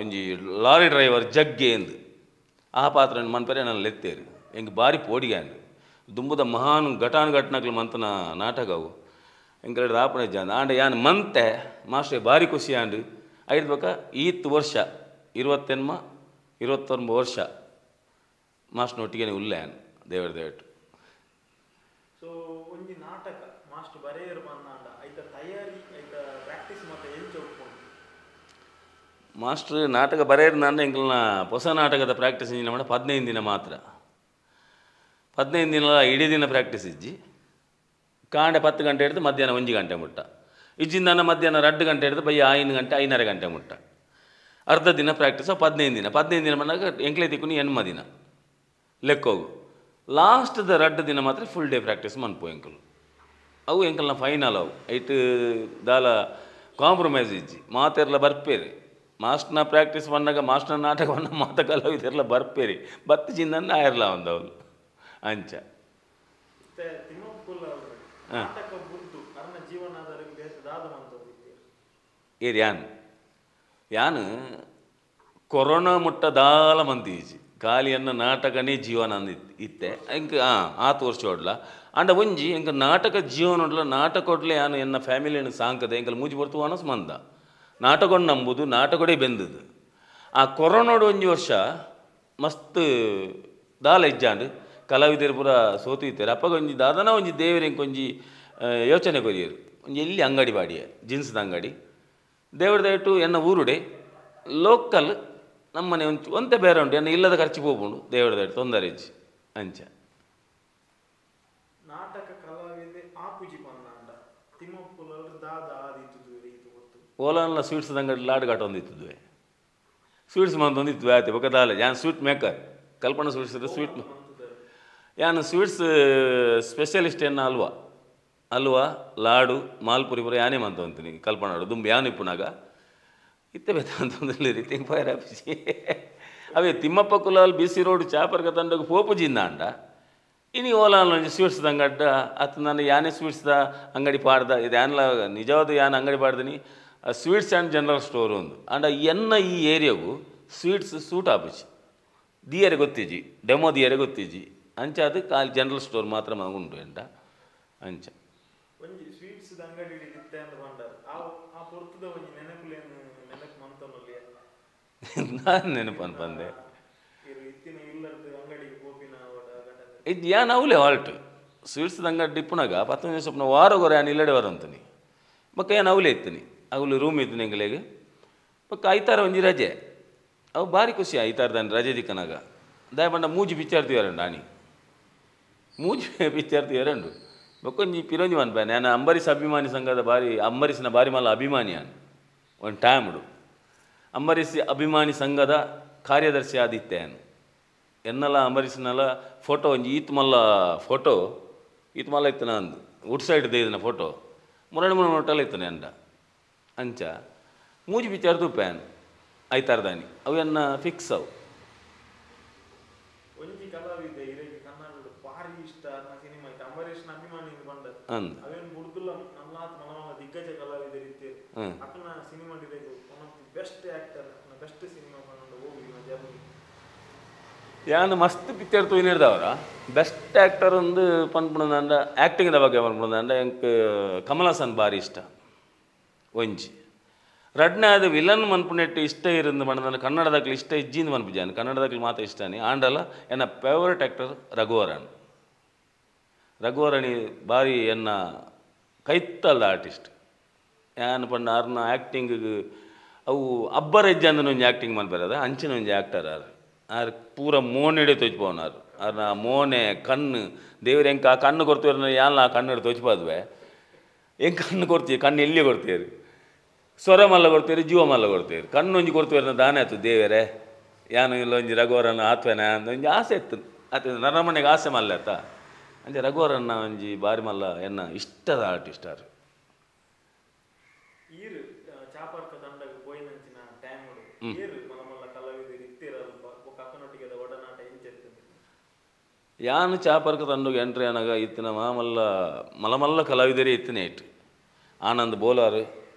Speaker 1: ಒಂಜಿ ಲಾರಿ ಡ್ರೈವರ್ ಜಗ್ಗೆ ಎಂದು ಆ ಪಾತ್ರ ಮನ್ಪರೆ ನಾನು ಲೆತ್ತೇರು ಎಂಗೆ ಭಾರಿ ಪೋಡಿಗೆ ದುಂಬುದ ಮಹಾನ್ ಘಟಾನು ಘಟನಗಳು ಮಂತನ ನಾಟಕವು ಎಂಕಡೆ ರಾಪಣೆ ಜಾನ ಆಂಡ ಯಾನ್ ಮಂತೆ ಮಾಸ್ಟರ್ ಭಾರಿ ಖುಷಿ ಆಂಡು ಐದು ಬೊಕ್ಕ ಈತ್ ವರ್ಷ 28 29 ವರ್ಷ ಮಾಸ್ಟರ್ನೊಟ್ಟಿಗೆ ಉಲ್ಲೆ ದೇವರ ದೇವಟ್ಟು.
Speaker 2: ಸೊ ಒಂಜಿ ನಾಟಕ ಮಾಸ್ಟರ್ ಬರೆಯರು ಬಂದಾಂಡ ಐತ ತಯಾರಿ ಐತ ಪ್ರಾಕ್ಟೀಸ್ ಮತ್ತೆ ಎಂಚ ಉಪ್ಪುಂಡು?
Speaker 1: ಮಾಸ್ಟರ್ ನಾಟಕ ಬರೆಯರು ನಾನು ಎಂಕಲ್ನ ಹೊಸ ನಾಟಕದ ಪ್ರಾಕ್ಟೀಸ್ ಇಂಜಿನ ಮಾಡ 15 ದಿನ ಮಾತ್ರ 15 ದಿನ ಇಡೀ ದಿನ ಪ್ರಾಕ್ಟೀಸ್ ಇಜ್ಜಿ. ಕಾಂಡೆ 10 ಗಂಟೆ ಹಿಡಿದು ಮಧ್ಯಾಹ್ನ 1 ಗಂಟೆ ಮುಟ್ಟ ಇಜ್ಜಿಂದ ಮಧ್ಯಾಹ್ನ 2 ಗಂಟೆ ಹಿಡಿದು ಬಯ್ಯ 5 ಗಂಟೆ 5.5 ಗಂಟೆ ಮುಟ್ಟ ಅರ್ಧ ದಿನ ಪ್ರಾಕ್ಟೀಸ್. 15 ದಿನ 15 ದಿನ ಬಂದಾಗ ಎಂಕ್ಲೆ ತಿಕ್ಕುನಿ 8 ದಿನ ಲೆಕ್ಕೋಗು. ಲಾಸ್ಟ್ದ 2 ದಿನ ಮಾತ್ರ ಫುಲ್ ಡೇ ಪ್ರಾಕ್ಟೀಸ್ ಮನ್ಪು ಎಂಕಲು. ಅವು ಎಂಕಲ್ನ ಫೈನಲ್ ಅವು ಐಟ್ ದಾಲ ಕಾಂಪ್ರಮೈಸ್ ಇಜ್ಜಿ ಮಾತೆರ್ಲ ಬರ್ಪೇರಿ ಮಾಸ್ಟರ್ನ ಪ್ರಾಕ್ಟೀಸ್ ಬಂದಾಗ ಮಾಸ್ಟರ್ನ ನಾಟಕ ಬಂದ ಮಾತ ಕಲಾವಿದೆಲ್ಲ ಬರ್ಪೇರಿ ಬತ್ತು ಜಿಂದನ್ನ ಆಯಿರ್ಲ ಒಂದವಳು ಅಂಚ. ಏರ್ ಯಾನ್ ಯಾನ್ ಕೊರೋನಾ ಮುಟ್ಟ ದಾಲ ಮಂದಿ ಈಜಿ ಖಾಲಿಯನ್ನ ನಾಟಕನೇ ಜೀವನ ಅಂದ ಇತ್ತೆ ಎಂಕ್ ಆತು ವರ್ಷ ಓಡ್ಲ ಅಂಡ ಒಂಜಿ ಎಂಕ್ ನಾಟಕ ಜೀವನ ಒಡ್ಲ ನಾಟಕ ಒಡ್ಲೆ ಯಾನು ಎನ್ನ ಫ್ಯಾಮಿಲಿಯನ್ನು ಸಾಂಕದ ಎಂಕಲ್ ಮೂಜಿ ಬರ್ತು ಅನಸ್ ಮಂದ ನಾಟಕೊಂಡು ನಂಬುದು ನಾಟಕಡೆ ಬೆಂದದು. ಆ ಕೊರೋನಾಡು ಒಂಜಿ ವರ್ಷ ಮಸ್ತ್ ದಾಲ ಇಜ್ಜಾಂಡ್ ಕಲಾವಿದರು ಪೂರ ಸೋತು ಇತ್ತಾರೆ. ಅಪ್ಪಗ ಒಂಜಿ ದಾದನ ಒಂಜಿ ದೇವರ ಒಂಜಿ ಯೋಚನೆ ಕೊರಿಯರು ಒಂಜಿ ಎಲ್ಲಿ ಅಂಗಡಿ ಬಾಡಿಯ ಜೀನ್ಸ್ದ ಅಂಗಡಿ ದೇವರ ದಯಟು ಎನ್ನ ಊರುಡೆ ಲೋಕಲ್ ನಮ್ಮನೆ ಒಂಚು ಒಂತೆ ಬೇರೆ ಉಂಟು ಎನ್ನ ಇಲ್ಲದ ಖರ್ಚು ಹೋಗ್ಬೋದು ದೇವರ ದಯಟು ತೊಂದರೆ ಇಜ್ಜಿ ಅಂಚ.
Speaker 2: ನಾಟಕ ಕಲಾವಿದೆ ಆಪುಜಿ ಪನ್ನಾಂಡ ತಿಮ್ಮಪ್ಪುಲರು ದಾದ ಆದಿತ್ತುದು ರೀತಿ ಗೊತ್ತು
Speaker 1: ಓಲಾನ್ಲ ಸ್ವೀಟ್ಸ್ ಅಂಗಡಿ ಲಾಡ್ಗಾಟ ಒಂದು ಇತ್ತುದ್ವೆ ಸ್ವೀಟ್ಸ್ ಮಂತ ಒಂದು ಇತ್ತು ಆಯ್ತು ಬೊಕ್ಕ ದಾಲ ಯಾನ್ ಸ್ವೀಟ್ ಮೇಕರ್ ಕಲ್ಪನಾ ಸ್ವೀಟ್ಸ್ ಸ್ವೀಟ್ ಯಾನ್ ಸ್ವೀಟ್ಸ್ ಸ್ಪೆಷಲಿಸ್ಟ್ ಎನ್ನ ಅಲ್ವಾ ಅಲ್ವಾ ಲಾಡು ಮಾಲ್ಪುರಿ ಪೂರ ಯಾನೇ ಮಂತ ಅಂತೀನಿ ಕಲ್ಪನಾಡು ದುಂಬು ಯಾನು ಇಪ್ಪುನಾಗ ಇತ್ತೆ ಬೇತ ಅಂತಂದ್ರೆ ರೀತಿ ಫೈರ್ ಆಫೀಸಿ ಅವೇ Timmappa Kulal B C road ಚಾಪರ್ಗ ತಂಡಗ ಪೋಪುಜಿಂದ ಅಂಡ ಇನಿ ಓಲಾನ್ ಒಂಜಿ ಸ್ವೀಟ್ಸ್ದ ಅಂಗಡ್ಡ ಅತ್ತ ನಾನು ಯಾನೇ ಸ್ವೀಟ್ಸ್ದ ಅಂಗಡಿ ಪಾಡ್ದ ಇದು ಯಾನ್ಲ ನಿಜವಾದ ಯಾನ್ ಅಂಗಡಿ ಪಾಡ್ದಿನಿ ಸ್ವೀಟ್ಸ್ ಆ್ಯಂಡ್ ಜನರಲ್ ಸ್ಟೋರ್ ಒಂದು ಅಂಡ ಎನ್ನ ಈ ಏರಿಯಾಗು ಸ್ವೀಟ್ಸ್ ಸೂಟ್ ಆಪುಜಿ ದಿಯರೆ ಗೊತ್ತಿಜಿ ಡೆಮೋ ದಿಯರೆ ಗೊತ್ತಿಜಿ ಅಂಚ ಅದು ಖಾಲಿ ಜನರಲ್ ಸ್ಟೋರ್ ಮಾತ್ರ ಉಂಟು ಎಂಟ ಅಂಚ.
Speaker 2: ಒಂಜಿ ಸ್ವೀಟ್ಸ್ ಅಂಗಡಿ ಇತ್ತೆ ಅಂತ ಪಂಡರ್ ಆ ಆ ಪೊರ್ತುದ ಒಂಜಿ ನೆನಪುಲೇನು ನೆನಪು ಮಂತೊನೊಲಿಯ?
Speaker 1: ನಾನು ನೆನಪು ಅನ್ಪಂದೆ
Speaker 2: ಇತ್ತಿನ ಇಲ್ಲರ್ದು ಅಂಗಡಿಗೆ ಪೋಪಿನ
Speaker 1: ಇದು ಯಾನ್ ಅವಲೇ ಆಲ್ಟ್ ಸ್ವೀಟ್ಸ್ ಅಂಗಡಿ ಇಪ್ಪುನಾಗ 10 ದಿವಸ ವಾರಗೊರ ಯಾನ್ ಇಲ್ಲಡೆ ವರಂತೀನಿ ಬೊಕ್ಕ ಯಾನ್ ಅವಲೇ ಇತ್ತೀನಿ ಅವಲು ರೂಮ್ ಇದ್ದೀನಿ ಎಂಗಲೆಗ್ ಬೊಕ್ಕ ಐತಾರ ಒಂಜಿ ರಜೆ ಅವು ಭಾರಿ ಖುಷಿ ಐತಾರದಾನಿ ರಜೆ ದಿಕ್ಕನಾಗ ದಾಯ ಪಂಡ ಮೂಜಿ ಪಿಕ್ಚರ್ ತೀವರಂಡು ಆನಿ ಮೂಜಿ ಪಿಕ್ಚರ್ ತೀವರಂಡು ಬೊಕ್ಕೊಂಜಿ ಪಿರೋಂಜಿ ಮನ್ಪೆ ನಾನು ಅಂಬರೀಷ್ ಅಭಿಮಾನಿ ಸಂಘದ ಭಾರಿ ಅಂಬರೀಷ್ನ ಭಾರಿ ಮಲ್ಲ ಅಭಿಮಾನಿ ನಾನು ಒಂದು ಟೈಮ್ಡು ಅಂಬರೀಷ್ ಅಭಿಮಾನಿ ಸಂಘದ ಕಾರ್ಯದರ್ಶಿ ಆದಿತ್ತೆ ನಾನು ಎನ್ನಲ ಅಂಬರೀಷ್ನೆಲ್ಲ ಫೋಟೋ ಒಂಜಿ ಈತ್ ಮಲ್ಲ ಫೋಟೋ ಈತ್ ಮಲ್ಲ ಇತ್ತು ನಂದು ವುಡ್ ಸೈಡ್ ದೇದಿನ ಫೋಟೋ ಮುರಳಿ ಮುರ ಹೋಟೆಲ್ ಇತ್ತು ಅಂಡ ಅಂಚ ಮೂಜಿ ಪಿಕ್ಚರ್ ತೂಪೆ ಐತಾರದಾನಿ ಅವು ಎನ್ನ ಫಿಕ್ಸ್ ಅವು.
Speaker 2: ಒಂಜಿ ಕಲಾವಿದೆ ಇರೆಗ್ ಕನ್ನಡಡ್ ಭಾರಿ ಇಷ್ಟ ಅರ್ನ ಸಿನಿಮಾ ಇತ್ತೆ ಅಂಬರೀಷ್ನ ಅಭಿಮಾನಿ ಪಂಡ ಅವೇನ್ ಬುಡ್ದುಲ ನಲ್ಲಾತ್ ಮಲ ದಿಗ್ಗಜ ಕಲಾವಿದರು ಇತ್ತೆರ್ ಅಕ್ನ ಸಿನಿಮಾ ಇರೆಗ್ one of the best actor ಅಕ್ನ ಬೆಸ್ಟ್ ಸಿನಿಮಾ ಪಂಡ ಓವು ಜರ್ನಿ?
Speaker 1: ಯಾನ್ ಮಸ್ತ್ ಪಿಕ್ಚರ್ ತೂಯಿನಿರ್ದವರ ಬೆಸ್ಟ್ ಆ್ಯಕ್ಟರ್ ಒಂದು ಪನ್ಪುನಂಡ ಆ್ಯಕ್ಟಿಂಗ್ದ ಬಗ್ಗೆ ಪನ್ಪುನಂಡ ಎಂಕ್ ಕಮಲ್ ಹಾಸನ್ ಭಾರಿ ಇಷ್ಟ ಒಂಜಿ. ರಡ್ನೇ ಅದು ವಿಲನ್ ಮನ್ಪುನೆಟ್ಟು ಇಷ್ಟ ಇರಂದು ಪಂಡ ಕನ್ನಡದಾಕ್ಲು ಇಷ್ಟ ಇಜ್ಜಿಂದು ಮನ್ಪುಜಾನ್ ಕನ್ನಡದಾಕ್ಲು ಮಾತ್ರ ಇಷ್ಟನೇ ಆಂಡಲ ಎನ್ನ ಫೇವರೇಟ್ ಆ್ಯಕ್ಟರ್ ರಘುವರನ್. ರಘುವರಣಿ ಭಾರಿ ಎನ್ನ ಕೈತ್ತಲ್ದ ಆರ್ಟಿಸ್ಟ್ ಯಾನ್ ಪಂಡ ಅರ್ನ ಆ್ಯಕ್ಟಿಂಗಿಗೆ ಅವು ಅಬ್ಬರ ಒಂಜಿ ಆ್ಯಕ್ಟಿಂಗ್ ಮನ್ಪೆರದ ಅಂಚಿನ ಒಂಜಿ ಆ್ಯಕ್ಟರ್ ಆರ್ ಆರ್ ಪೂರ ಮೋನೆಡೆ ತೋಚ್ಪವನಾರ್ ಆರ್ನ ಮೋನೆ ಕಣ್ಣು ದೇವ್ರ ಎಂಕ ಆ ಕಣ್ಣು ಕೊಡ್ತೀವ್ರ ಯಾನ್ ಆ ಕಣ್ಣು ತೋಚ್ಪಾದ್ವೆ ಎಂಕ ಕಣ್ಣು ಕೊಡ್ತೀವಿ ಕಣ್ಣು ಎಲ್ಲಿ ಕೊಡ್ತೀರಿ ಸ್ವರ ಮಲ್ಲ ಕೊಡ್ತೀರಿ ಜೀವ ಮಲ್ಲ ಕೊಡ್ತೀರಿ ಕಣ್ಣು ಒಂಜಿ ಕೊಡ್ತೀವ್ರನ್ನ ದಾನೆ ಆಯ್ತು ದೇವರೇ ಯಾನು ಇಲ್ಲ ಒಂಜಿ ರಘುವರನ್ನ ಆತ್ವೇನ ಅಂತ ಒಂಜಿ ಆಸೆ ಇತ್ತು ಆತ ನರಮನೆಗೆ ಆಸೆ ಮಲ್ಲ ಆತ ಅಂಚೆ ರಘುವರನ್ನ ಒಂಜಿ ಬಾರಿ ಮಲ್ಲ ಎನ್ನ ಇಷ್ಟದ ಆರ್ಟಿಸ್ಟ್ ಆರು
Speaker 2: ಈರು ಚಾಪರ್ಕ ತಂಡಗ್ ಪೋಯಿನಂಚಿನ ಟೈಮ್ ಏರು ಮಲ್ಲ ಕಲಾವಿದರು ಇತ್ತಿರಲ್ಪ ಅಕ್ಕನೊಟ್ಟಿಗೆ ಒಡನಾಟ ಇಂಚೆತ್ತು
Speaker 1: ಯಾನು ಚಾಪರ್ಕ ತಂಡಗ್ ಎಂಟ್ರಿ ಅನಾಗ ಇತ್ತಿನ ಮಾಮಲ್ಲ ಮಲಮಲ್ಲ ಕಲಾವಿದರೇ ಇತ್ತಿನ ಇಟ್ಟು ಆನಂದ್ ಬೋಲಾರು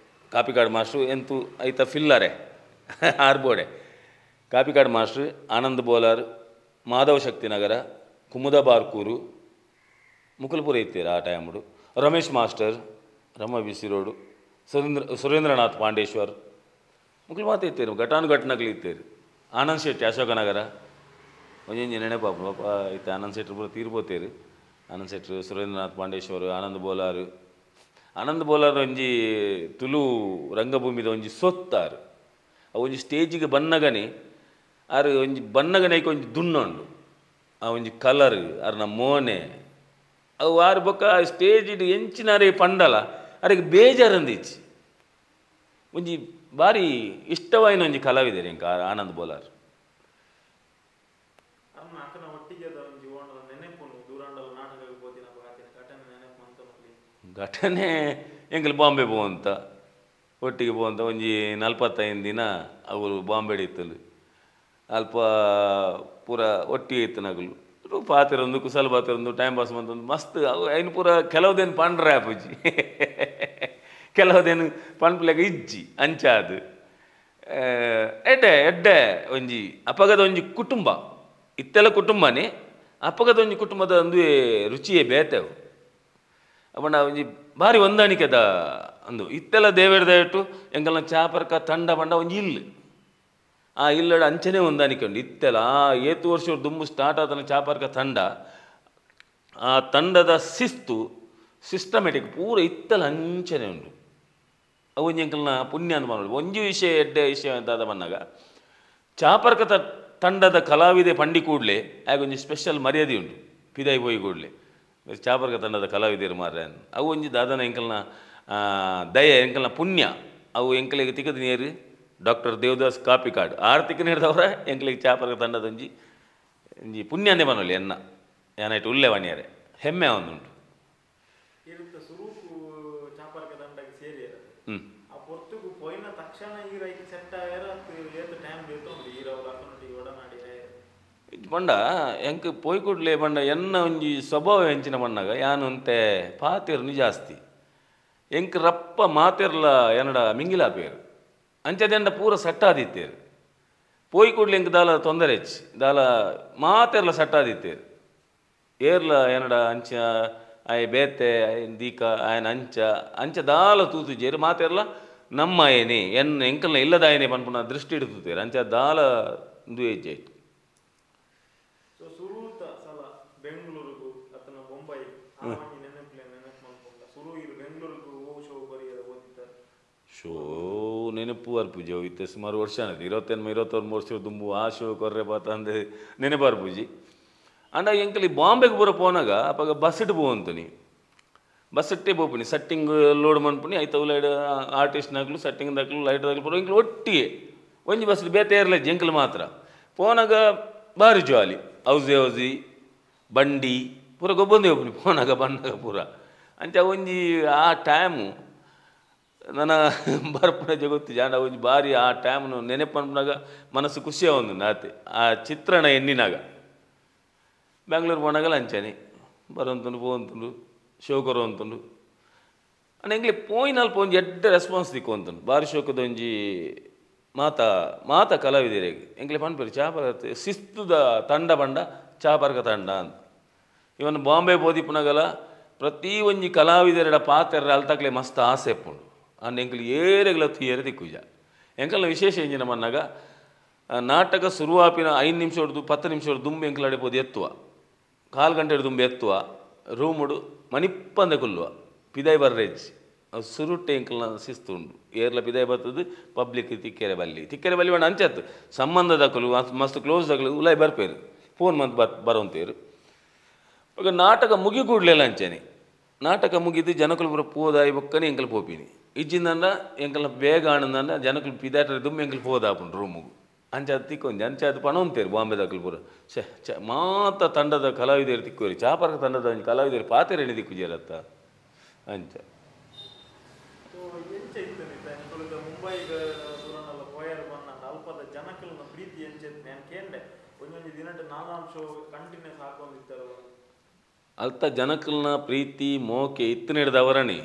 Speaker 1: ಕಾಪಿಕಾಡ್ ಮಾಸ್ಟ್ರು ಎಂತು ಐತ ಫಿಲ್ಲರೆ ಆರ್ಬೋಡೆ ಕಾಪಿಕಾಡ್ ಮಾಸ್ಟ್ರು ಆನಂದ್ ಬೋಲಾರ್ ಮಾಧವ ಶಕ್ತಿನಗರ ಕುಮುದ ಬಾರ್ಕೂರು ಮುಕುಲ್ಪುರ ಇತ್ತೀರ ಆ ಟೈಮುಡು Ramesh master Rama B C road Surendranath Pandeshwar Mukul ಮಾತು ಇತ್ತೀರು ಘಟಾನುಘಟನಗಳು ಇತ್ತೀರು ಆನಂದ್ ಶೆಟ್ಟಿ ಅಶೋಕನಗರ ಒಂಜೊಂಜಿ ನೆನಪಾಪ ಪಾಪ ಇತ್ತ ಆನಂದ್ ಶೆಟ್ರು ಪೂರ ತೀರ್ಪೋತೇರು ಆನಂದ್ ಶೆಟ್ರು ಸುರೇಂದ್ರನಾಥ್ ಪಾಂಡೇಶ್ವರ್ ಆನಂದ್ ಬೋಲಾರು ಆನಂದ್ ಬೋಲಾರ್ ಒಂಜಿ ತುಳು ರಂಗಭೂಮಿದ ಒಂಜಿ ಸೊತ್ತಾರು ಅವು ಒಂಜಿ ಸ್ಟೇಜಿಗೆ ಬನ್ನಗನೆ ಆರು ಒಂಜಿ ಬನ್ನಗನೆಗೆ ಒಂಜಿ ದುಣ್ಣುಂಡು ಆ ಒಂಜಿ ಕಲರ್ ಅರ್ನ ಮೋನೆ ಅವು ಆರು ಬೊಕ್ಕ ಸ್ಟೇಜಿಡ್ ಎಂಚಿನಾರೇ ಪಂಡಲ ಅರೆಗೆ ಬೇಜಾರಂದಿಚ್ಚಿ ಒಂಜಿ ಭಾರಿ ಇಷ್ಟವಾಯಿನ ಒಂಜಿ ಕಲಾವಿದರು ಇಂಕ ಆನಂದ್ ಬೋಲಾರ್ ಘಟನೆ ಎಂಕಲ್ ಬಾಂಬೆ ಪೋವಂತ ಒಟ್ಟಿಗೆ ಪೋವಂತ ಒಂಜಿ 45 ದಿನ ಅವರು ಬಾಂಬೆ ಇತ್ತಲು ಅಲ್ಪ ಪೂರ ಒಟ್ಟಿಗೆ ಇತ್ತು ನಗಲು ಪಾತಿರೊಂದು ಕುಸಲ್ ಪಾತಿರೊಂದು ಟೈಮ್ ಪಾಸ್ ಮಂತೊಂದು ಮಸ್ತ್ ಅವು ಐನು ಪೂರ ಕೆಲವುದೇನು ಪಂಡ್ರೆ ಆಪುಜಿ ಕೆಲವುದೇನು ಪನ್ಪುಲೆಗ ಇಜ್ಜಿ ಅಂಚಾದು ಎಡ್ಡೆ ಎಡ್ಡೆ ಒಂಜಿ ಅಪಗದ ಒಂಜಿ ಕುಟುಂಬ ಇತ್ತೆಲ್ಲ ಕುಟುಂಬನೇ ಅಪಗದ ಒಂಜಿ ಕುಟುಂಬದ ಒಂದು ರುಚಿಯೇ ಬೇತೆವು ಅಪ್ಪಂಡ ಒಂಜಿ ಭಾರಿ ಹೊಂದಾಣಿಕೆದ ಅಂದು ಇತ್ತೆಲ್ಲ ದೇವೇರ ದಯಟ್ಟು ಎಂಕಲ್ನ ಚಾಪರ್ಕ ತಂಡ ಬಂಡ ಒಂಜಿ ಇಲ್ಲು ಆ ಇಲ್ಲಡ ಅಂಚನೆ ಹೊಂದಾಣಿಕೆ ಉಂಡು ಇತ್ತೆಲ್ಲ ಆ ಏತು ವರ್ಷ ದುಂಬು ಸ್ಟಾರ್ಟ್ ಆದನ ಚಾಪರ್ಕ ತಂಡ ಆ ತಂಡದ ಶಿಸ್ತು ಸಿಸ್ಟಮೆಟಿಕ್ ಪೂರ ಇತ್ತೆಲ್ಲ ಅಂಚನೆ ಉಂಡು ಅವು ಒಂಜಿ ಎಂಕಲ್ನ ಪುಣ್ಯ ಅಂತ ಮಾಡೋದು ಒಂಜಿ ವಿಷಯ ಎಡ್ಡೆ ವಿಷಯ ಅಂತ ಬಂದಾಗ ಚಾಪರ್ಕ ತಂಡದ ಕಲಾವಿದೆ ಪಂಡಿ ಕೂಡಲೇ ಆಗ ಒಂಜಿ ಸ್ಪೆಷಲ್ ಮರ್ಯಾದೆ ಉಂಟು ಪಿದಾಯಿ ಪೋಯಿ ಕೂಡಲೇ ಚಾಪರ್ಕ ತಂಡದ ಕಲಾವಿದರು ಮಾರ್ರೆ ಅವು ಒಂಜಿ ದಾದನ ಎಂಕಲ್ನ ದಯ ಎಂಕಲ್ನ ಪುಣ್ಯ ಅವು ಎಂಕಲಿಗೆ ತಿಕ್ಕದ ನೀರು ಡಾಕ್ಟರ್ ದೇವದಾಸ್ ಕಾಪಿಕಾಡ್ ಆರು ತಿಕ್ಕ ನೀಡಿದವರ ಎಂಕಲಿಗೆ ಚಾಪರ್ಕ ತಂಡದ ಒಂಜಿ ಒಂಜಿ ಪುಣ್ಯನೇ ಬನ್ನೊಲಿ ಎನ್ನ ಏನಾಯ್ತು ಉಲ್ಲೆ ವಣಿಯರೆ ಹೆಮ್ಮೆ ಒಂದುಂಟು ಪಂಡ ಎಂಕ್ ಪೋಯ್ ಕೂಡ್ಲೆ ಪಂಡ ಎನ್ನ ಒಂಜಿ ಸ್ವಭಾವ ಎಂಚಿನ ಬಣ್ಣಾಗ ಯಾನು ಅಂತೆ ಪಾತಿರ್ನು ಜಾಸ್ತಿ ಎಂಕ್ ರಪ್ಪ ಮಾತಿರ್ಲ ಎನ್ನಡ ಮಿಂಗಿಲಾಪೇರು ಅಂಚದೆಂಡ ಪೂರ ಸಟ್ಟಾದಿತ್ತೇರು ಪೋಯ್ ಕೂಡ್ಲೆ ಎಂಕ್ ದಾಲ ತೊಂದರೆ ಹೆಚ್ಚು ದಾಲ ಮಾತೆರ್ಲ ಸಟ್ಟಾದಿತ್ತೇರು ಏರ್ಲ ಎನ್ನಡ ಅಂಚ ಆಯ್ ಬೇತೆ ಆಯನ್ ದೀಕ ಆಯನ ಅಂಚ ಅಂಚ ದಾಲ ತೂತು ಜೇರು ಮಾತೆರ್ಲ ನಮ್ಮ ಆಯನೆ ಎನ್ನ ಎಂಕಲ್ನ ಇಲ್ಲದಾಯನೆ ಪನ್ಪುನ ದೃಷ್ಟಿ ಇಡ್ತೇರು ಅಂಚ ದಾಲ ಇಂದು ಹೆಜ್ಜೆ ಆಯ್ತು. ಶೋ ನೆನಪು ಅರ್ಪುಜಿ ಅವು ಇತ್ತೆ ಸುಮಾರು ವರ್ಷ ಅನ್ನದು 28 23 ವರ್ಷ ದುಂಬು ಆ ಶೋ ಕೊರ್ರೆ ಪಾತ ಅಂದೆ ನೆನಪು ಅರ್ಪುಜಿ ಅಂಡ ಎಂಕಲಿ ಬಾಂಬೆಗೆ ಪೂರ ಪೋನಾಗ ಅಪಗ ಬಸ್ಸಿಟ್ಟು ಪೋವಂತನಿ ಬಸ್ಸಿಟ್ಟೇ ಪೋಪುನಿ ಸಟ್ಟಿಂಗ್ ಲೋಡ್ ಮನ್ಪುನಿ ಐತ ಲೈಡ್ ಆರ್ಟಿಸ್ಟ್ ನಾಕ್ಲು ಸಟ್ಟಿಂಗ್ ದಾಕ್ಲು ಲೈಟ್ ದಾಕ್ಲು ಪೂರ ಎಂಕಲು ಒಟ್ಟಿಗೆ ಒಂಜಿ ಬಸ್ ಬೇತೆ ಇರಲ್ಲ ಎಂಕಲು ಮಾತ್ರ ಪೋನಾಗ ಭಾರಿ ಜಾಲಿ ಹೌಸಿ ಹೌಸಿ ಬಂಡಿ ಪೂರ ಗೊಬ್ಬಂದೇ ಹೋಪುನಿ ಪೋನಾಗ ಬಂದಾಗ ಪೂರ ಅಂಚ ಒಂಜಿ ಆ ಟೈಮು ನನ್ನ ಬರ್ಪುನ ಜಗತ್ತು ಜಾಂಡ ಒಂಜಿ ಬಾರಿ ಆ ಟೈಮ್ನು ನೆನಪು ಅನ್ಪುನಾಗ ಮನಸ್ಸು ಖುಷಿಯ ಒಂದು ನಾತೆ ಆ ಚಿತ್ರಣ ಎನ್ನಿನಾಗ ಬೆಂಗಳೂರು ಪೋನಾಗಲ ಅಂಚನೆ ಬರೋಂತುಂಡು ಪೋವಂತುಂಡು ಶೋ ಅಂತುಂಡು ಅಂಡ್ ಎಂಗ್ಲಿ ಪೋಯಿನಲ್ಪ ಒಂಜಿ ಎಡ್ಡೆ ರೆಸ್ಪಾನ್ಸ್ ದಿಕ್ಕೊಂತುಂಡು ಬಾರಿ ಶೋಕದ ಒಂಜಿ ಮಾತಾ ಮಾತಾ ಕಲಾವಿದರಿಗೆ ಎಂಗ್ಲಿ ಪನ್ಪೇರು ಚಾಪರ ಶಿಸ್ತುದ ತಂಡ ಬಂಡ ಚಾಪರ್ಕ ತಂಡ ಅಂತ ಇವನ್ ಬಾಂಬೆ ಪೋದಿಪ್ಪುನಾಗಲ ಪ್ರತಿ ಒಂಜಿ ಕಲಾವಿದರ ಪಾತ್ರ ಅಲ್ತಕ್ಲೆ ಮಸ್ತ್ ಆಸೆ ಇಪ್ಪುಂಡು ಅಂಡ್ ಎಂಕಲ್ ಏರೆಗ್ಲ ತುಯ್ಯರೆ ದಿಕ್ಕುಜ ಎಂಕಲ್ನ ವಿಶೇಷ ಎಂಜಿನ ಮನ್ನಾಗ ನಾಟಕ ಶುರುವಾಪಿನ 5 ನಿಮಿಷ ಹೊಡೆದು 10 ನಿಮಿಷ ಹೊಡೆದು ದುಂಬು ಎಂಕಲ್ ಅಡೆಪೋದು ಎತ್ತುವ ಕಾಲು ಗಂಟೆ ದುಂಬು ಎತ್ತುವ ರೂಮುಡು ಮನಿಪ್ಪಂದೆ ಕೊಲ್ಲುವ ಪಿದಾಯಿ ಬರ್ರೇಜ್ ಅವು ಸುರುಟ್ಟೆ ಎಂಕಲ್ನ ಶಿಸ್ತು ಉಂಡು ಏರ್ಲ ಪಿದಾಯಿ ಬರ್ತದೆ ಪಬ್ಲಿಕ್ ತಿಕ್ಕೆರೆ ಬಲ್ಲಿ ತಿಕ್ಕೆರೆ ಬಲ್ಲಿ ಪಂಡ ಅಂಚತ್ತು ಸಂಬಂಧದಕಲು ಮಸ್ತ್ ಕ್ಲೋಸ್ ದಕಲು ಉಲಾಯಿ ಬರ್ಪೇರು ಫೋನ್ ಮಂತ್ ಬರೋಂತೇರು ಬೊಕ ನಾಟಕ ಮುಗಿ ಕೂಡ್ಲೆಲ್ಲ ಅಂಚನೆ ನಾಟಕ ಮುಗಿದು ಜನಕುಲು ಪೂರ ಪೋದಾಯಿ ಬೊಕ್ಕನೆ ಎಂಕಲ್ ಪೋಪಿನಿ ಇಜ್ಜಿಂದಂಡ ಎಂಕಲ್ನ ಬೇಗ ಆನಂದಂಡ ಜನಕುಲು ಪಿದಾಟರೆ ದುಮ್ಮು ಎಂಕಲ್ ಪೋದಾಪುಂಡು ರೂಮುಗು ಅಂಚಾದ್ ತಿಕ್ಕೊಂಜಿ ಅಂಚಾದ್ ಪಣೊಂತೇರು ಬಾಂಬೆದಕುಲು ಪೂರ ಛೆ ಛೆ ಮಾತ ತಂಡದ ಕಲಾವಿದರು ತಿಕ್ಕೋರಿ ಚಾಪರ್ಕ ತಂಡದ ಒಂಜಿ ಕಲಾವಿದರು ಪಾತೆರೇಣಿ ದಿಕ್ಕುಜೇರತ್ತ ಅಂಚ ಅಲ್ತ ಜನಕಲ್ನ ಪ್ರೀತಿ ಮೋಕೆ ಇತ್ತು ನೀಡಿದವರಣಿ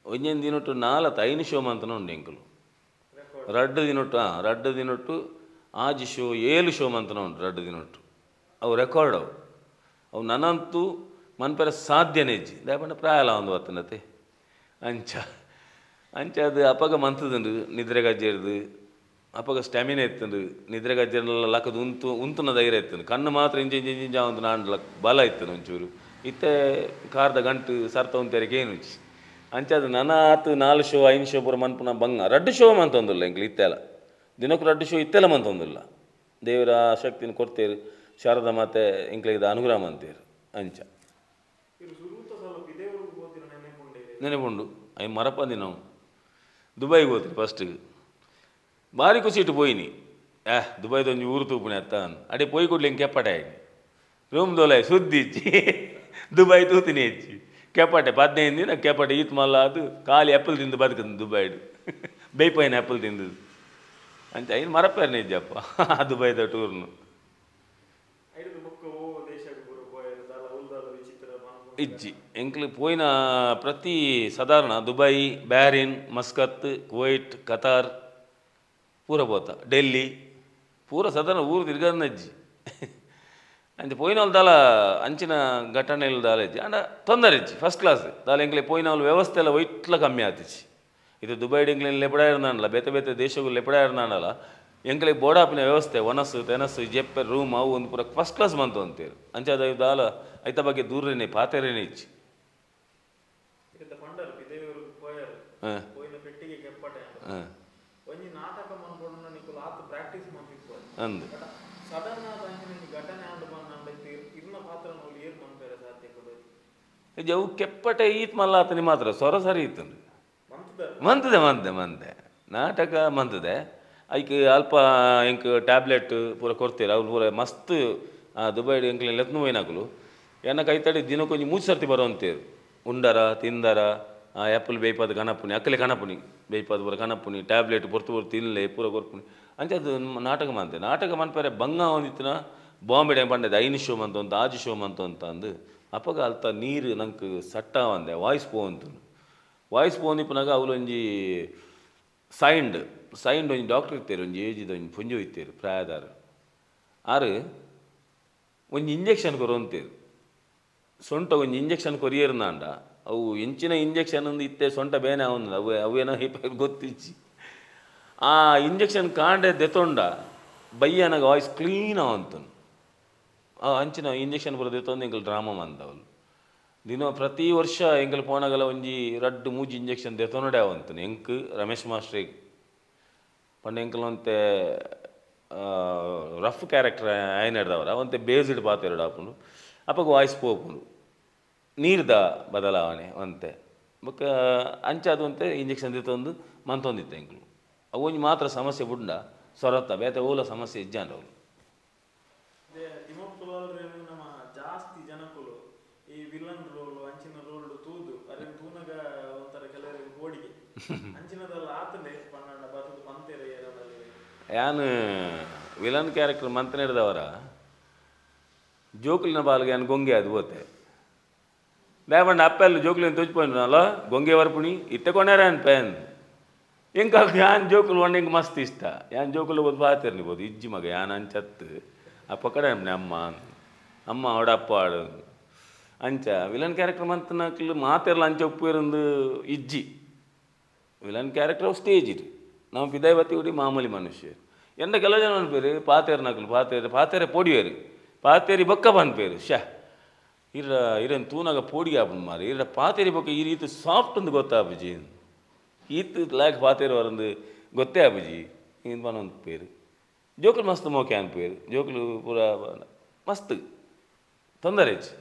Speaker 1: ಒಂಜೊಂದು ದಿನೊಟ್ಟು ನಾಲ್ಕು ಐನು ಶೋ ಮಂತನ ಉಂಡು ಎಂಕಲು ರಡ್ಡು ದಿನೊಟ್ಟು ರಡ್ಡು ದಿನೊಟ್ಟು ಆಜಿ ಶೋ ಏಳು ಶೋ ಮಂತನ ಉಂಟು ರಡ್ಡು ದಿನೊಟ್ಟು ಅವು ರೆಕಾರ್ಡ್ ಅವು ಅವು ನನಂತೂ ಮನ್ಪೆರ ಸಾಧ್ಯನೇ ಇಜ್ಜಿ ದಾಯಪಂಡ ಪ್ರಾಯಲ ಒಂದು ವತ್ತನತೆ ಅಂಚ ಅಂಚ ಅದು ಅಪಗ ಮಂತದುಂಡು ನಿದ್ರೆಗಜ್ಜೆರ್ದು ಅಪಗ ಸ್ಟ್ಯಾಮಿನಾ ಇತ್ತಂಡು ನಿದ್ರೆಗಜ್ಜೆರ್ನೆಲ್ಲ ಲಕ್ಕದು ಉಂತು ಉಂತುನ ಧೈರ್ಯ ಇತ್ತಂಡು ಕಣ್ಣು ಮಾತ್ರ ಇಂಚ ಇಂಚ ಇಂಚ ಒಂದು ನಾಂಡ್ಲ ಬಲ ಇತ್ತನು ಒಂಚೂರು ಇತ್ತೆ ಕಾರ್ದ ಗಂಟು ಸರ್ತ ಉಂತೆರಿಗೆ ಏನು ಅಂಚಾದ ನನ್ನ ಆತು ನಾಲ್ಕು ಶೋ ಐದು ಶೋ ಪೂರ ಮನ್ಪುನ ಬಂಗ ರಡ್ಡು ಶೋ ಮಂತೊಂದಿಲ್ಲ ಎಂಕ್ಲು ಇತ್ತೆಲ್ಲ ದಿನಕ್ಕೂ ರಡ್ಡು ಶೋ ಇತ್ತೆಲ್ಲ ಮಂತೊಂದಿಲ್ಲ ದೇವರ ಶಕ್ತಿನ ಕೊಡ್ತೇರು ಶಾರದಾ ಮಾತೆ ಎಂಕ್ಲಿಗೆ ಅನುಗ್ರಹ ಮಂತೇರು ಅಂಚ ನೆನಪುಂಡು ಅಯ್ಯ ಮರಪಂದಿ ನಾವು ದುಬೈಗೆ ಹೋತ್ರಿ ಫಸ್ಟಿಗೆ ಭಾರಿ ಖುಷಿ ಇಟ್ಟು ಪೋಯಿನಿ ದುಬೈದೊಂಜಿ ಊರು ತೂಪುಣಿ ಅತ್ತ ಅಡೆ ಪೋಯಿ ಕೂಡ್ಲೆ ಹಿಂಗೆ ಕೆಪ್ಪಟೆ ಆಯ್ತು ರೂಮ್ ದೋಲಾಯ್ ಸುದ್ದಿ ಇಚ್ಚಿ ದುಬೈ ತೂತಿನಿ ಹೆಚ್ಚಿ ಕೆಪ್ಪಟೆ 15 ದಿನ ಕೆಪ್ಪಟೆ ಈತ್ ಮಲ್ಲ ಅದು ಖಾಲಿ ಆ್ಯಪಲ್ ತಿಂದು ಬದುಕಂದು ದುಬೈಡು ಬೇಯ್ಪೈನ ಆ್ಯಪಲ್ ತಿಂದು ಅಂಚ ಐನು ಮರಪೇರ್ನೆ ಇಜ್ಜಪ್ಪ ದುಬೈದ ಟೂರ್ನು ಇಜ್ಜಿ ಎಂಕ್ಲು ಪೋಯಿನ ಪ್ರತಿ ಸಾಧಾರಣ Dubai Bahrain Muscat Kuwait Qatar ಪೂರ ಪೋತ ಡೆಲ್ಲಿ ಪೂರ ಸಾಧಾರಣ ಊರು ತಿರ್ಗದನ್ನ ಅಜ್ಜಿ ಅಂಚೆ ಪೋಯಿನವಳು ದಾಲ ಅಂಚಿನ ಘಟನೆలు ದಾಲ ಇಜ್ಜಿ ಅಂಡ ತೊಂದರೆ ಇಜ್ಜಿ ಫಸ್ಟ್ ಕ್ಲಾಸ್ ದಾಲ ಎಂಕ್ಲೆ ಪೋಯಿನವಳು ವ್ಯವಸ್ಥೆ ಎಲ್ಲ ಒಯ್ಟ್ಲ ಕಮ್ಮಿ ಆತಿಚ್ಚಿ ಇದು ದುಬೈಡ್ ಎಂಕ್ಲೆ ಲೆಪಡ ಇರ್ನಾಂಡಲ ಬೇತೆ ಬೇತೆ ದೇಶಗಳು ಲೆಪಡ ಇರ್ನಾಂಡಲ ಎಂಕ್ಲೆ ಬೋಡಾಪಿನ ವ್ಯವಸ್ಥೆ ಒನಸು ತೆನಸು ಜೆಪ್ಪೆ ರೂಮ್ ಅವು ಒಂದು ಪೂರ ಫಸ್ಟ್ ಕ್ಲಾಸ್ ಬಂತು ಅಂತೇರು ಅಂಚಾದ ದಾಲ ಐತ ಬಗ್ಗೆ ದೂರನೇ ಪಾತೆರೇನೆ ಇಚ್ಚಿ ಹಾಂ ಅಂದು ಅವು ಕೆಪ್ಪಟೆ ಈತ್ ಮಲ್ಲ ಆತನಿ ಮಾತ್ರ ಸೊರ ಸರಿ ಇತ್ತು ಮಂತದೆ ಮಂತೆ ಮಂತೆ ನಾಟಕ ಮಂತದೆ ಐಕ್ ಅಲ್ಪ ಎಂಕ್ ಟ್ಯಾಬ್ಲೆಟ್ ಪೂರ ಕೊಡ್ತೀರ ಅವ್ರು ಪೂರ ಮಸ್ತ್ ದುಬೈಡ್ ಎಂಕ್ಲೆ ಲೆತ್ನು ಹೋಯ್ನಾಕಲು ಎನ್ನ ಕೈತಡಿ ದಿನಕ್ಕೊಂಜಿ ಮೂರು ಸರ್ತಿ ಬರೋಂತೇರು ಉಂಡರ ತಿಂದರ ಆ್ಯಪಲ್ ಬೇಯ್ಪಾದ ಕಣಪುನಿ ಅಕ್ಕಲೆ ಕಣಪುನಿ ಬೇಯ್ಪಾದ ಪೂರ ಕಣಪುನಿ ಟ್ಯಾಬ್ಲೆಟ್ ಪೊರ್ತು ಪೊರ್ತು ತಿನ್ಲೆ ಪೂರ ಕೊರ್ಪುನಿ ಅಂಚೆ ಅದು ನಾಟಕ ಮಂತೆ ನಾಟಕ ಮನ್ಪೆರೆ ಬಂಗ ಒಂದಿತ್ತಿನ ಬಾಂಬೆ ಪಂಡದ ಐನು ಶೋ ಮಂತ ಅಂತ ಆಜು ಶೋ ಮಂತ ಅಂತ ಅಂದು ಅಪ್ಪಗ ಅಲ್ತ ನೀರು ನಂಗೆ ಸಟ್ಟ ಒಂದೆ ವಾಯ್ಸ್ ಪೋವಂತು ವಾಯ್ಸ್ ಪೋಂದಿಪ್ಪನಾಗ ಅವಲೊಂಜಿ ಸೈಂಡ್ ಸೈಂಡ್ ಒಂಜಿ ಡಾಕ್ಟರ್ ಇತ್ತೇರು ಒಂಜಿ ಏಜಿದ ಒಂಜಿ ಪುಂಜು ಇತ್ತೇರು ಪ್ರಾಯದಾರು ಆರು ಒಂಜಿ ಇಂಜೆಕ್ಷನ್ ಕೊರೊಂತೇರು ಸೊಂಟ ಒಂಜಿ ಇಂಜೆಕ್ಷನ್ ಕೊರಿಯರ್ನಾಂಡ ಅವು ಎಂಚಿನ ಇಂಜೆಕ್ಷನ್ ಒಂದು ಇತ್ತೆ ಸೊಂಟ ಬೇನೆ ಅವನು ಅವು ಅವೇನೋ ಗೊತ್ತಿಚ್ಚಿ ಆ ಇಂಜೆಕ್ಷನ್ ಕಾಂಡೆ ದೆತೊಂಡ ಬಯ್ಯನಾಗ ವಾಯ್ಸ್ ಕ್ಲೀನ್ ಅವಂತನು ಆ ಅಂಚಿನ ಇಂಜೆಕ್ಷನ್ ಪೂರ ದೆತೊಂದು ಎಂಕಲ್ ಡ್ರಾಮಾ ಮಂದವಳು ದಿನ ಪ್ರತಿ ವರ್ಷ ಎಂಕಲ್ ಪೋನಾಗಲ ಒಂಜಿ ರಡ್ಡು ಮೂಜಿ ಇಂಜೆಕ್ಷನ್ ದೆತೊನಡೆ ಅವಂತನು ಎಂಕ್ ರಮೇಶ್ ಮಾಸ್ಟ್ರಿಗೆ ಪಂಡ ಎಂಕಲ್ ಒಂತೆ ರಫ್ ಕ್ಯಾರೆಕ್ಟರ್ ಆಯ್ನಡ್ದವರ ಒಂತೆ ಬೇಸ್ಡ್ ಪಾತೆರಡು ಆಪುಂಡು ಅಪ್ಪಗ ವಾಯ್ಸ್ ಪೋಪುಂಡು ನೀರ್ದ ಬದಲಾವಣೆ ಒಂತೆ ಬೊಕ್ಕ ಅಂಚಾದ ಒಂತೆ ಇಂಜೆಕ್ಷನ್ ದೆತೊಂದು ಮಂತೊಂದಿತ್ತು ಎಂಕಲು ಅವು ಒಂಜಿ ಮಾತ್ರ ಸಮಸ್ಯೆ ಬುಂಡ ಸೊರತ್ತ ಬೇತೆ ಓಲ ಸಮಸ್ಯೆ ಇಜ್ಜಾಂಡ ಅವಳು
Speaker 2: ಜಾಸ್ತಿ ಜನಕುಲು ಈ ವಿಲನ್ ರೋಲ್ ಅಂಚಿನ ರೋಲ್ ತೂದು ಅರೆನ್ ತೂನಗ ಒಂಥರ ಕೆಲವರಿಗೆ ಬೋಡಿಗೆ ಅಂಚಿನದಲ್ಲ ಆತಂದೆ ಪನ್ನಂಡ ಬತ್ತದು ಪಂತೇರೆ
Speaker 1: ಯಾನು ವಿಲನ್ ಕ್ಯಾರೆಕ್ಟರ್ ಮಂತನೇಡ್ದವರ ಜೋಕುಲಿನ ಬಾಲ್ಗೆ ಯಾನು ಗೊಂಗೆ ಅದು ಬೋತೆ ದೇವಂಡ ಅಪ್ಪೆಲ್ಲ ಜೋಕುಲಿನ ತೋಚಿపోయినಲ್ಲ ಗೊಂಗೆ ವರ್ಪುಣಿ ಇತ್ತೆ ಕೊನೇರ ಪೇನ್ ಇಂಕ ಯಾನ್ ಜೋಕುಲು ಒಂಡೆ ಇಂಕ ಮಸ್ತ್ ಇಷ್ಟ ಯಾನ್ ಜೋಕುಲು ಬೋದು ಪಾತಿರ್ನಿಬೋದು ಇಜ್ಜಿ ಮಗ ಯಾನ್ ಅಂಚತ್ತು ಅಪ್ಪ ಕಡೆ ಅಮ್ಮ ಅಮ್ಮ ಅವಡ ಅಪ್ಪ ಆಡು ಅಂಚ ವಿಲನ್ ಕ್ಯಾರೆಕ್ಟರ್ ಮಂತನಕ್ಲು ಮಾತೆರ್ಲ ಅಂಚ ಉಪ್ಪು ಇಜ್ಜಿ ವಿಲನ್ ಕ್ಯಾರೆಕ್ಟರ್ ಅವು ಸ್ಟೇಜ್ ಇರು ನಾವು ಪಿದಾಯಿ ಬತ್ತಿ ಉಡಿ ಮಾಮೂಲಿ ಮನುಷ್ಯರು ಎಂದ ಕೆಲವು ಜನ ಅನ್ಪೇರು ಪಾತೇರು ನಕಲು ಪಾತೇರು ಪಾತೇರೆ ಪೊಡಿಯರು ಪಾತೇರಿ ಬೊಕ್ಕ ಪನ್ಪೇರು ಶ್ಯಾ ಇರ ಇರನ್ ತೂನಾಗ ಪೋಡಿಗೆ ಆಪುಂಡು ಮಾರಿ ಇರ ಪಾತೆರಿ ಬೊಕ್ಕ ಈ ರೀತಿ ಸಾಫ್ಟ್ ಒಂದು ಗೊತ್ತಾಪುಜಿ ಈತ್ ಲಾಯಕ್ ಪಾತೆರಿ ವರಂದು ಗೊತ್ತೇ ಆಪುಜಿ ಇಂದು ಪನೊಂದು ಪೇರು ಜೋಕುಲು ಮಸ್ತ್ ಮೋಕೆ ಅನ್ಪೇರು ಜೋಕುಲು ಪೂರ ಮಸ್ತ್ ತೊಂದರೆ ಹೆಚ್ಚು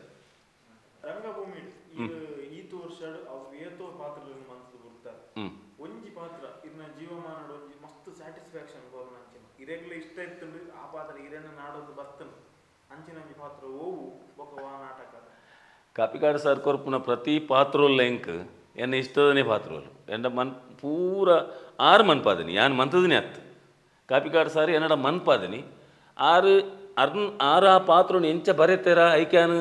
Speaker 2: ರಂಗಭೂಮಿ ಈತು ವರ್ಷ ಅವು ಏತೋ ಪಾತ್ರಗಳನ್ನು ಮನಸ್ಸು ಬಿಡ್ತಾರೆ ಒಂಜಿ ಪಾತ್ರ ಇರ್ನ ಜೀವಮಾನ ಒಂಜಿ ಮಸ್ತ್ ಸ್ಯಾಟಿಸ್ಫ್ಯಾಕ್ಷನ್ ಕೊರ್ನ ಅಂಚಿನ ಇರೆಗ್ಲ ಇಷ್ಟ ಇತ್ತು ಆ ಪಾತ್ರ ಇರೆನ ನಾಡೊಂದು ಬರ್ತನು ಅಂಚಿನ ಒಂಜಿ ಪಾತ್ರ ಓವು ಬೊಕ ವಾ ನಾಟಕ
Speaker 1: ಕಾಪಿಕಾಡು ಸರ್ ಕೊರ್ಪುನ ಪ್ರತಿ ಪಾತ್ರೋಲ್ಲ ಎಂಕ್ ಎನ್ನ ಇಷ್ಟದನೇ ಪಾತ್ರೋಲು ಎಂಡ ಮನ್ ಪೂರ ಆರು ಮನ್ಪಾದನಿ ಯಾನ್ ಮಂತದನೇ ಅತ್ತು ಕಾಪಿಕಾಡು ಸಾರ್ ಎನ್ನಡ ಮನ್ಪಾದನಿ ಆರು ಅರ್ನ್ ಆರು ಆ ಪಾತ್ರನ ಎಂಚ ಬರೆತೇರ ಐಕ್ಯಾನು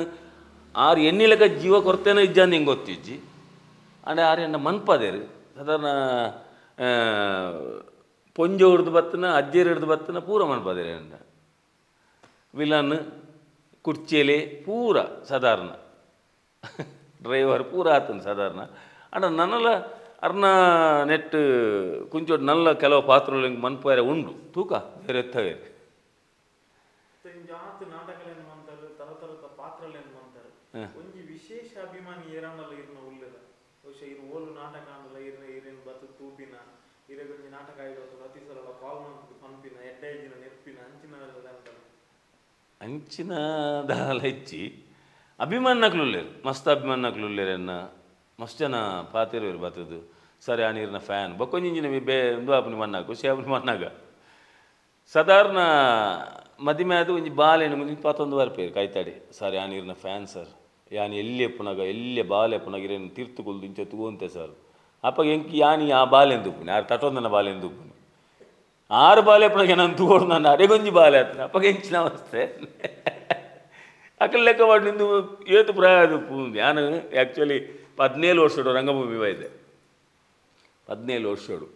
Speaker 1: ಆರು ಎಣ್ಣಿಲಕ ಜೀವ ಕೊರ್ತೇನೋ ಇಜ್ಜಾನ್ ಹೆಂಗೆ ಗೊತ್ತಿಜ್ಜಿ ಅಂಡೆ ಆರು ಎನ್ನ ಮನ್ಪಾದೇರು ಸಾಧಾರಣ ಪೊಂಜೆ ಹಿಡ್ದು ಬತ್ತನ ಅಜ್ಜೇರು ಹಿಡ್ದು ಬತ್ತನ ಪೂರ ಮನ್ಪಾದೇರು ಎಂಡ ವಿಲನ್ ಕುರ್ಚಿಯಲೆ ಪೂರ ಸಾಧಾರಣ ಡ್ರೈವರ್ ಪೂರ ಆತನ ಸಾಧಾರಣ ಅಂಡ ನನ್ನಲ ಅರ್ನ ನೆಟ್ ಕುಂಚೋಡು ನಲ್ಲ ಕೆಲವು ಪಾತ್ರಗಳು ಹಿಂಗೆ ಮನ್ಪಾರೆ ಉಂಡು ತೂಕ ಬೇರೆ ಎತ್ತವೆ
Speaker 2: ನಾಟಕಲೇನು ಮಂತಾರೆ ತರ ತರದ ಪಾತ್ರಲೇನು ಮಂತಾರೆ ಒಂಜಿ ವಿಶೇಷ ಅಭಿಮಾನಿ ಏರಾಂಡಲ ಇರ್ನ ಉಲ್ಲೆದ ಬಹುಶಃ ಇರು ಓಲು ನಾಟಕ ಆಂಡಲ ಇರ್ನ ಇರೇನು ಬತ್ತು ತೂಪಿನ ಇರೆಗೊಂಜಿ ನಾಟಕ ಆಯ್ತು ಪ್ರತಿ ಸಲ ಕಾಲ್ ಮಂತ್ ಪನ್ಪಿನ ಎಡ್ಡೈಜಿನ ನೆರ್ಪಿನ ಅಂಚಿನ
Speaker 1: ಅಂಚಿನ ದಾಲ ಹೆಚ್ಚಿ ಅಭಿಮಾನಕ್ಲು ಉಲ್ಲೇರು ಮಸ್ತ್ ಅಭಿಮಾನಕ್ಲು ಉಲ್ಲೇರು ಎನ್ನ ಮಸ್ತ್ ಜನ ಪಾತಿರುವೆರು ಬತ್ತದು ಸರಿ ಆ ನೀರಿನ ಫ್ಯಾನ್ ಬೊಕ್ಕೊಂಜಿಂಜಿನ ಬೇ ಉಂದು ಆಪುನಿ ಮಣ್ಣಾಗ ಖುಷಿ ಆಪುನಿ ಮಣ್ಣಾಗ ಸಾಧಾರಣ ಮದಿಮೆ ಅದು ಒಂಜಿ ಬಾಲೆನು ಮುಂದಿನ ಪಾತೊಂದು ವಾರ ಪೇರು ಕಾಯ್ತಾಡಿ ಸರ್ ಯಾನ್ ಇರ್ನ ಫ್ಯಾನ್ ಸರ್ ಯಾನ್ ಎಲ್ಲಿ ಎಪ್ಪುನಾಗ ಎಲ್ಲಿ ಬಾಲೆ ಎಪ್ಪುನಾಗ ಇರೇನು ತೀರ್ತು ಕೊಲ್ದು ಇಂಚ ತೂವಂತೆ ಸರ್ ಅಪ್ಪ ಎಂಕಿ ಯಾನಿ ಆ ಬಾಲೆಂದು ಉಪ್ಪುನಿ ಆರು ತಟೊಂದನ ಬಾಲೆಂದು ಉಪ್ಪುನಿ ಆರು ಬಾಲೆ ಎಪ್ಪುನಾಗ ನಾನು ತೂಗೋಡು ನಾನು ಅರೆಗೊಂಜಿ ಬಾಲೆ ಆತನ ಅಪ್ಪಗೆ ಎಂಚಿನ ಅವಸ್ಥೆ ಅಕ್ಕల ಲೆಕ್ಕ ಮಾಡಿ ನಿಂದು ಏತು ಪ್ರಾಯ ಅದು ಉಪ್ಪು ಯಾನು ಆ್ಯಕ್ಚುಲಿ 17 ವರ್ಷಡು ರಂಗಭೂಮಿ ಇದೆ 17 ವರ್ಷಡು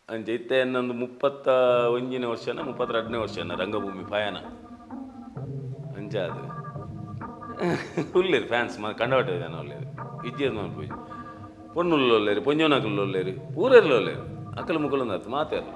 Speaker 1: ಅಂಚೆ ಇತ್ತೆ ಇನ್ನೊಂದು 31ನೇ ವರ್ಷನ 32ನೇ ವರ್ಷನ ರಂಗಭೂಮಿ ಪಯಣ ಅಂಚ ಅದು ಉಲ್ಲೇರು ಫ್ಯಾನ್ಸ್ ಮ ಕಂಡವಟ್ಟೆ ಜನ ಉಲ್ಲೇರು ಇಜ್ಜೇರು ಮನ್ಪುಜಿ ಪೊಣ್ಣುಲ್ಲು ಒಲ್ಲೇರು ಪೊಂಜೋನಕುಲು ಒಲ್ಲೇರು ಪೂರೆರ್ಲು ಒಲ್ಲೇರು ಅಕ್ಕಲು ಮುಕ್ಕಲು ಮಾತೆರ್ಲು.